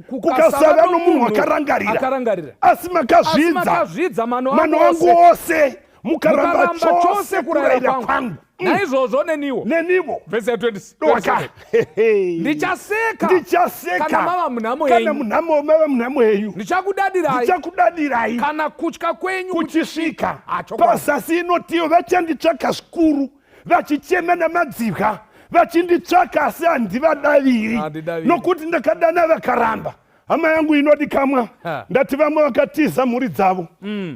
kukasava kukasava nomunhu nomunhu akarangarira. Akarangarira. Asi Asi makazvidza makazvidza mano mano angu angu ose, ose, mukaramba mukaramba chose chose kurayira kurayira kwangu. kwangu. Naizvozvo neniwo, Neniwo, vhesi ya 20, doka 27, ndichaseka ndichaseka kana mava munhamo kana yenyu. munhamo, mava munhamo yenyu. Ndichakudadirai Ndichakudadirai kana kutya kwenyu kuchisvika. Ah, chokwadi. Pazasi inotiyo vachanditsvaka zvikuru vachichema namadzibwa, vachinditsvaka asi handivadaviri, Handidaviri. nokuti ndakadana vakaramba. Hama yangu inodikamwa, ndati vamwe vakatiza mhuri dzavo,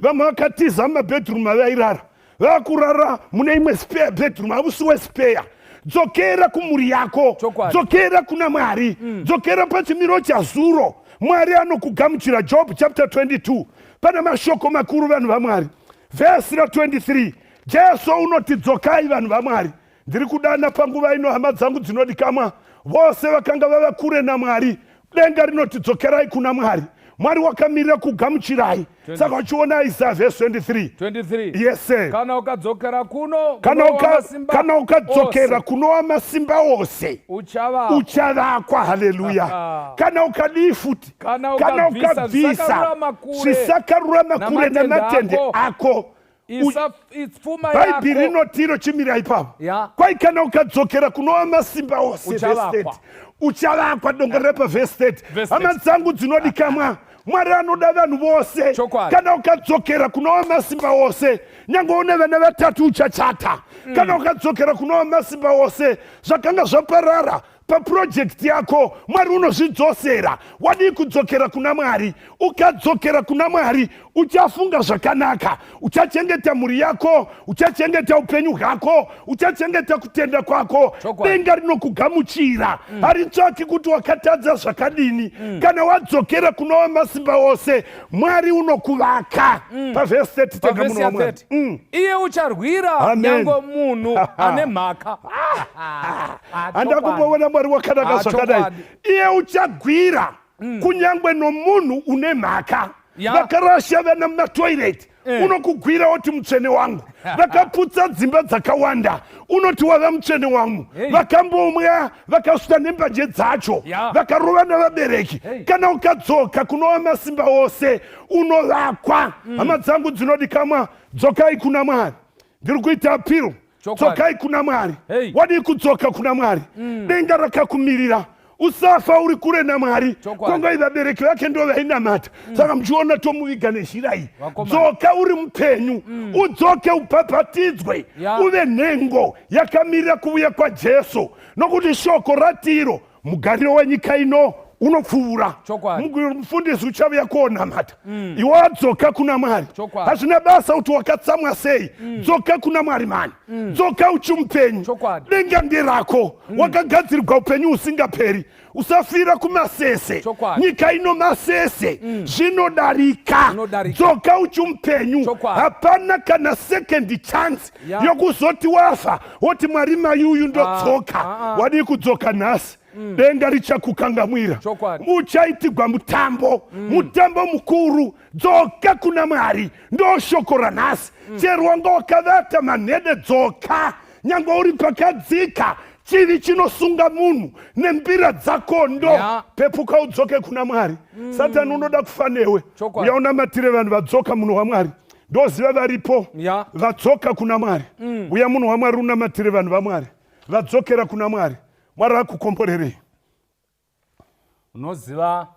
vamwe vakatiza mumabedroom avairara, vakurara mune imwe spare bedroom, hausi wespare. Dzokera kumhuri yako. Dzokera kuna Mwari. Dzokera pachimiro chazuro. Mwari anokugamuchira. Job chapter 22, pane mashoko makuru, vanhu vaMwari. Vhesi ra23, Jesu unoti dzokai, vanhu vaMwari. Ndiri kudana panguva ino hama dzangu dzinodikamwa, vose vakanga vava kure naMwari. Denga rinoti dzokerai kuna Mwari. Mwari wakamirira kugamuchirai. Saka uchiona Isaya vhesi 23. 23. Yes sir. Kana ukadzokera kuno Kana kuno wamasimba kana ukadzokera ose, kunova masimba ose, uchava uchavakwa. Haleluya. Kana ukadii futi? Kana Kana ukabvisa ukabvisa zvisakarurama kure zvisakarurama kure namatende namatende ako, ako, isa pfuma Bhaibheri yako rinoti iro chimira ipapo. Kwai kana ukadzokera kunova masimba ose, verse Uchavakwa. 30, uchavakwa. Dongorera pavhesi 30. Verse Hama 30. dzangu dzinodikamwa, Mwari anoda vanhu vose. Kana ukadzokera kunova masimba ose, nyange une vana vatatu, uchachata. Kana ukadzokera kunova masimba ose, zvakanga zvaparara paprojekti yako, Mwari unozvidzosera. Wadii kudzokera kuna Mwari? Ukadzokera kuna Mwari, uchafunga zvakanaka, uchachengeta mhuri yako, uchachengeta upenyu hwako, uchachengeta kutenda kwako. Denga rinokugamuchira. Haritsvaki kuti wakatadza zvakadini. Kana wadzokera kunova masimba ose, Mwari unokuvaka. Pavhesi 30 tega, Pavhesi munhu ya waMwari. 30, iye ucharwira Amen. nyange munhu ane mhaka. Ah, Handa chokwadi. kumboona Mwari wakanaka zvakadai. Iye uchagwira kunyange nomunhu une mhaka. Vakarasha vana mumatoireti, unokugwira woti mutsvene wangu. Vakaputsa dzimba dzakawanda, unoti wava mutsvene wangu. Vakambomwa, vakasvika nembanje dzacho, vakarova navabereki. Kana ukadzoka kunova masimba ose, unovakwa. Hama dzangu dzinodikamwa, dzokai kuna Mwari. Ndiri kuita appeal. Dzokai kuna Mwari. Wadii kudzoka kuna Mwari? Denga rakakumirira. Usafa uri kure naMwari. Kongai vabereki vake ndo vainamata. Saka muchiona tomuviga nezhira iyi. Vakomana. Dzoka uri mupenyu. Udzoke, ubhabhatidzwe, uve nhengo yakamirira kuuya kwaJesu, nokuti shoko ratiro mugariro wenyika ino. Unopfuura. Chokwadi. Mufundisi uchavuya konamata. Iwe wadzoka kuna Mwari. Chokwadi. Hazvina basa kuti wakatsamwa sei. Dzoka kuna Mwari mani. Dzoka uchimupenyu. Chokwadi. Denga nderako. Wakagadzirwa upenyu husingaperi. Usafira kumasese. Chokwadi. Nyika ino masese. Zvinodarika. Zvinodarika. Dzoka uchimupenyu. Chokwadi. Hapana kana second chance yokuzoti wafa woti Mwari mai uyu ndodzoka. Wadii kudzoka nhasi? Denga richakukangamwira. Chokwadi. Uchaitigwa mutambo, mutambo mukuru. Dzoka kuna Mwari, ndo shoko ranhasi. Chero wanga wakavata manhede, dzoka. Nyangwe uri pakadzika, chivi chinosunga munhu nembira dzakondo. Pepuka udzoke kuna Mwari. Satani unoda kufa newe. Chokwadi. Uya unamatire vanhu vadzoka, munhu waMwari. Ndoziva varipo vadzoka kuna Mwari. Uya munhu waMwari unamatire vanhu vaMwari vadzokera kuna Mwari. Mwari akukomborerei. Unoziva,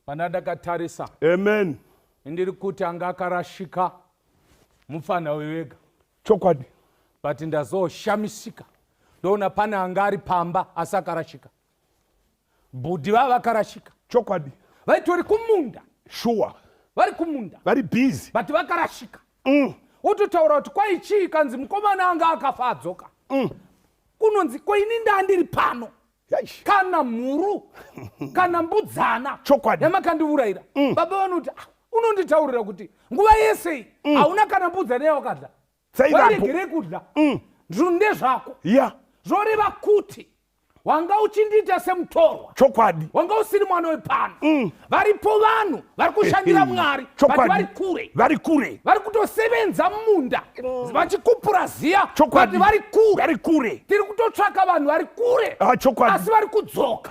pana ndakatarisa, Amen. ndiri kuti anga akarashika mupfana wewega. Chokwadi. But ndazoshamisika ndoona pane anga ari pamba asi akarashika. Bhudhi vava vakarashika. Chokwadi. Vaitori kumunda. Vari kumunda. Vari busy. But vakarashika. Wototaura kuti kwai chii, kanzi mukomana anga akafa adzoka. Kunonzi koini ndandiri pano. Yaish. Kana mhuru kana mbudzana Chokwadi. yamakandiurayira. Baba vanoti, "Ah, unonditaurira kuti nguva yese iyi hauna kana mbudzana yawakadya. Dzaivapo. Wairegerei kudya? Zvinhu ndezvako." Zvoreva kuti wanga uchindiita semutorwa. Chokwadi. Wanga usiri mwana wepano. Varipo vanhu vari kushandira Mwari, but vari kure. Vari kure. Vari kutosevenza mumunda vachikupura ziya, Chokwadi. but vari kure. Vari kure. Tiri kutotsvaka vanhu vari kure, Ah, chokwadi. asi vari kudzoka.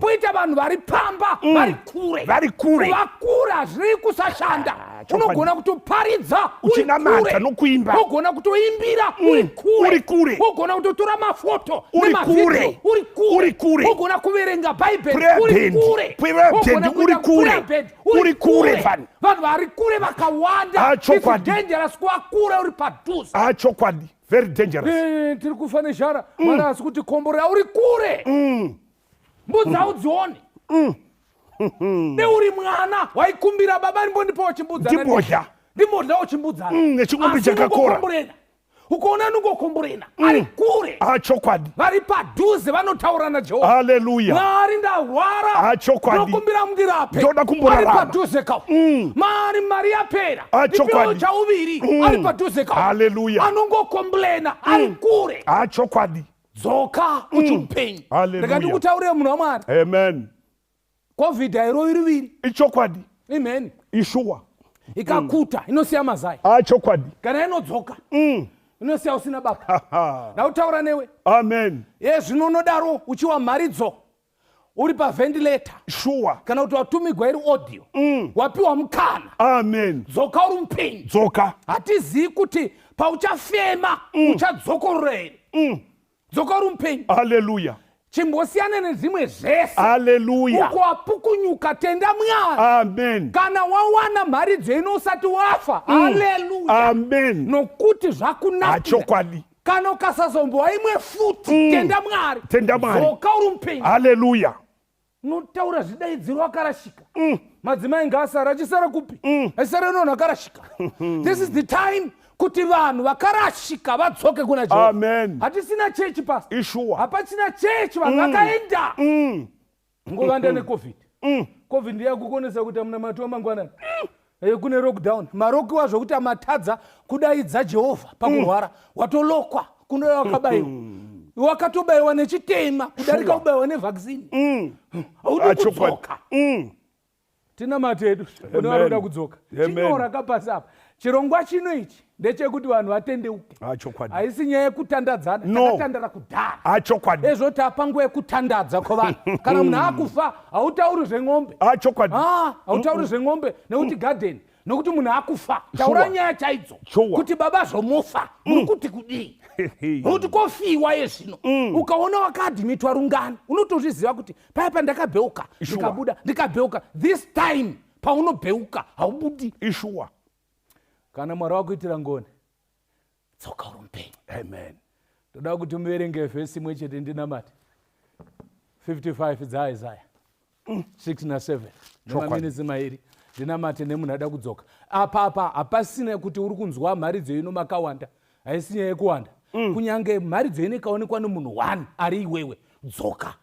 Poita vanhu vari pamba vari kure. Vari kure. Kuva kure hazvirevi kusashanda. Ah, chokwadi. Unogona kutoparidza uri Uchinamata kure. nokuimba. Unogona kutoimbira uri kure. Uri kure. Unogona kutotora mafoto Uri nemavhidhiyo kure. uri kure. Uri kure. Unogona kuverenga Bhaibheri Prayer uri band. kure. Prayer Unogona band uri kuita kure. prayer band Uri kure, vanhu. Vanhu vari kure vakawanda. Ah, chokwadi. It's dangerous kuva kure uri padhuze. Ah, chokwadi, very dangerous. Tiri kufa nezhara. Mwari asi kuti komborera uri kure. Mbudzi haudzioni. Neuri mwana waikumbira, "Baba, ndimbondipawo chimbudzana." Ndimbodya. Ndimbodyawo chimbudzana. Nechingombe Asi chakakora. unongokomborera. Ukaona nungokomborera ari kure. Ah, chokwadi. Vari padhuze vanotaura naJehovha. Haleluya. "Mwari, ndarwara." Ah, chokwadi. "Ndinokumbira mundirape." Ndoda kumborarama. Ari padhuze kawo. "Mari, mari yapera." Ah, "Ndipewo chokwadi. chauviri." Ari padhuze kawo. Haleluya. Anongokomplena ari kure. Ah, chokwadi. Dzoka uchiupenyu. Hallelujah. Ndikati kutaurire munhu waMwari, Amen. COVID hairovi ruviri. Ichokwadi. Imheni. Ishuwa. Ikakuta inosiya mazai. Ah, chokwadi. Kana inodzoka inosiya usina baka. Ndautaura newe. Amen. Ye zvino unodaro uchiwa mharidzo uri pavhentileta kana kuti watumigwa iri audio, wapiwa mukana. Amen. Dzoka uri mupenyu. Dzoka. Hatizivi kuti pauchafema uchadzokorora here. Dzoka uri mupenyu. Haleluya. Chimbosiyana nezvimwe zvese. Haleluya. Uko wapukunyuka, tenda Mwari. Amen. Kana wawana mharidzo ino usati wafa, haleluya. Amen. Nokuti zvakunakira. Ah, chokwadi. Kana ukasazombowa imwe futi, tenda Mwari. Tenda Mwari. Dzoka uri mupenyu. Haleluya. Unotaura zvidaidziro wakarashika. Madzimai ngaasara achisara kupi? Achisara nonhu akarashika. This is the time kuti vanhu vakarashika vadzoke kuna Jehovha. Amen. Hatisina chechi, pastor. Ishuwa. Hapachina chechi, vanhu vakaenda ngovanda neCOVID. COVID ndiyakukonesa kuita munamato wamangwanani. Kune lockdown, marokiwa zvokuti amatadza kudaidza Jehovha pakurwara. Watolokwa kunouya wakabayiwa, wakatobayiwa nechitema kudarika kubayiwa nevaccine. Haudi Ah, chokwadi. kudzoka. Tinamate edu kune vanoda kudzoka. Amen. Chinyora kapasi apa. Chirongwa chino ichi ndechekuti vanhu vatendeuke. Ah, chokwadi. Haisi nyaya yekutandadzana. No. Takatandara kudhara. Ah, chokwadi. Ezvo tapa nguva yekutandadza kwavanhu. Kana munhu akufa hautauri zveng'ombe. Ah, chokwadi. Ah, hautauri zveng'ombe nekuti gadheni, nokuti munhu akufa. Taura nyaya chaidzo kuti, "Baba, zvomufa muri kuti kudii?" Nokuti kofiwa yezvino. Ukaona wakaadhimitwa rungano, unotozviziva kuti paya pandakabheuka ndikabuda, ndikabheuka. This time paunobheuka haubudi. Ishuwa. Kana Mwari wakuitira ngoni, tsoka uri mupenyu. Amen. Toda kuti muverenge vhesi imwe chete ndinamate, 55 dzaIsaya. 6 na7 nemaminitsi mairi ndinamate nemunhu ada kudzoka apa apa hapasina kuti uri kunzwa mharidzo ino makawanda haisi nyaya yekuwanda mm. kunyange mharidzo ino ikaonekwa nemunhu one ari iwewe dzoka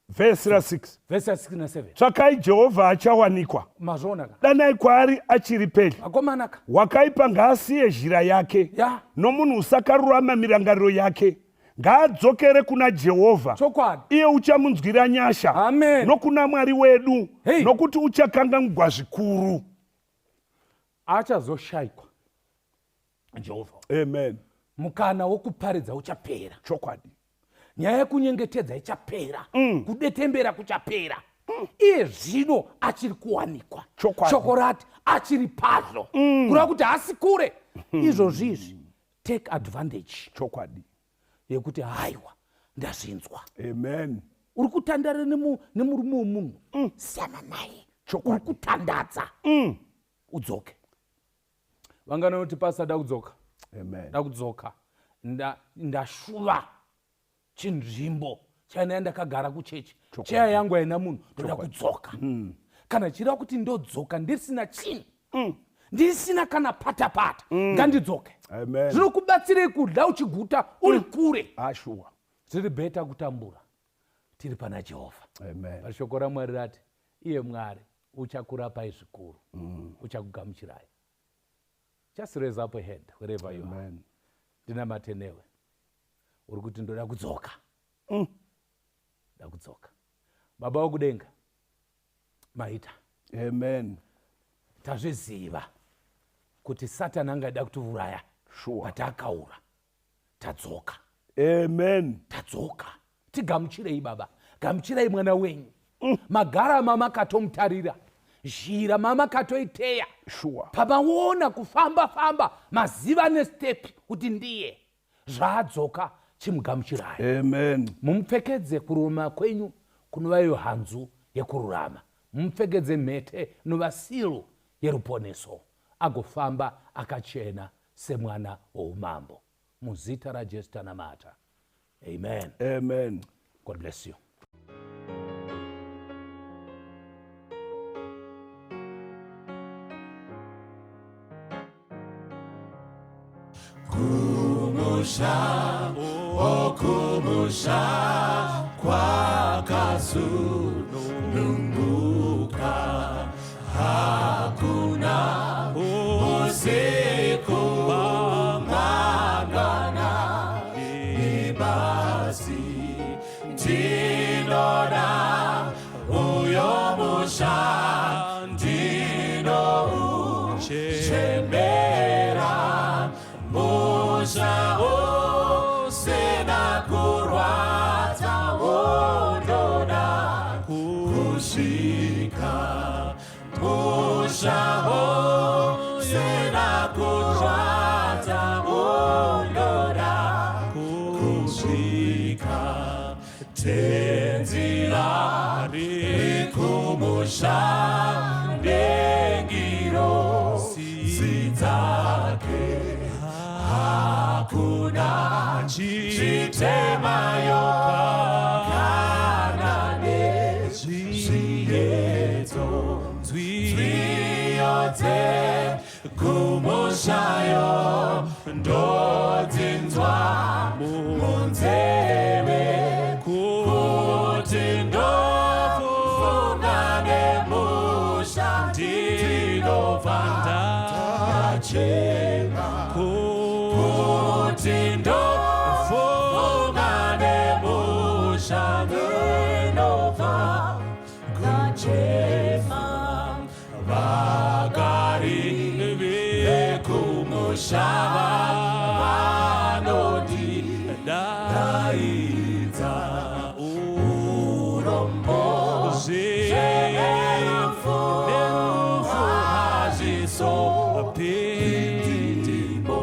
vhesi ra6 vhesi ra6 na7 tsvakai jehovha achawanikwa mazvionaka danai kwaari achiri pedyo akomanaka wakaipa ngaasiye zhira yake ya nomunhu usakarurama mirangariro yake ngaadzokere kuna jehovha chokwadi iye uchamunzwira nyasha Amen. nokuna mwari wedu Hey. nokuti uchakangangwa zvikuru achazoshaikwa jehovha amen mukana wokuparidza uchapera chokwadi nyaya yekunyengetedza ichapera mm. kudetembera kuchapera mm. iye zvino achiri kuwanikwa shoko rati achiri pazvo mm. kureva kuti haasi kure mm. izvozvi izvi take advantage chokwadi yekuti haiwa ndazvinzwa amen uri kutandara nemurume wemunhu mm. siyana naye uri kutandadza mm. udzoke vanganoti pasa da kudzoka da kudzoka ndashuva chinzvimbo chaina ndakagara kuchechi cheya yangu haina munhu ndoda kudzoka mm. kana chireva kuti ndodzoka ndisina chinhu mm. ndisina kana patapata mm. ngandidzoke zvinokubatsirei kudla uchiguta uri mm. kure ah, zviri bheta kutambura tiri pana jehovha pashoko ramwari rati iye mwari uchakurapai zvikuru mm. uchakugamuchirai just raise up a hand wherever you are ndinamate newe uri kuti ndoda kudzoka mm. da kudzoka baba wokudenga maita amen tazviziva kuti satani angaida kutiuraya sure. but akaura tadzoka amen tadzoka tigamuchirei baba gamuchirai mwana wenyu mm. magara mamakatomutarira zhira mamakatoiteya sure. pamaona kufamba famba maziva nestepi kuti ndiye zvaadzoka chimugamuchirai amen mumupfekedze kururama kwenyu kunova iyo hanzu yekururama mumupfekedze mhete inova siru yeruponeso agofamba akachena semwana woumambo muzita rajesu tanamata amen amen god bless you kumusha okumusha kwakasununguka hakuna usiku mangwana ibasi ndinoda uyo musha ndinouchemera musha usina kurwadza wondoda kusvika musha usina kurwadza wondoda kusvika tenzira rikumusha ndengiro zidzake hakuna chitemayo kana nezviyedzo nzwiyo dzekumushayo ndodzinzwa munzeve kuti ndofunga nemusha ndinobva ndachema kuti ndofunga nemusha ndinobva ndachema vagari vekumusha vanondidaidza urombo zverufu hazvisopindimo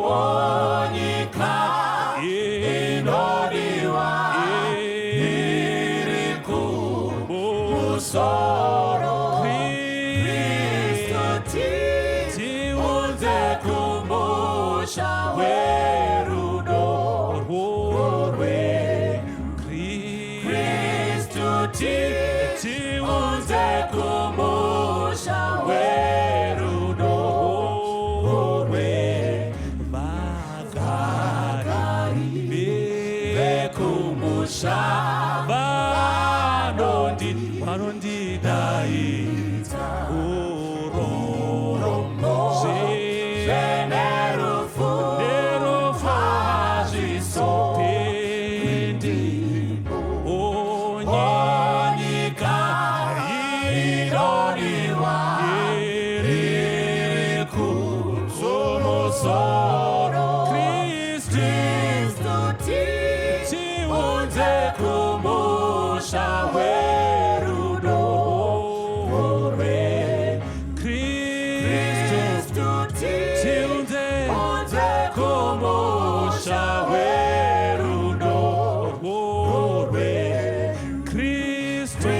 onyika inodiwa iri kumusoro Kristu tiunze kumusha werudo rwenyu Kristu tiunze Kumusha vanondi vanondidaidza urombo zvenerufu nerufu hazvisopindi onyika inodiwa iri kumusoro. Kristu, tiunze kumusha werudo. Kristu, tiunze kumusha werudo. Kristu.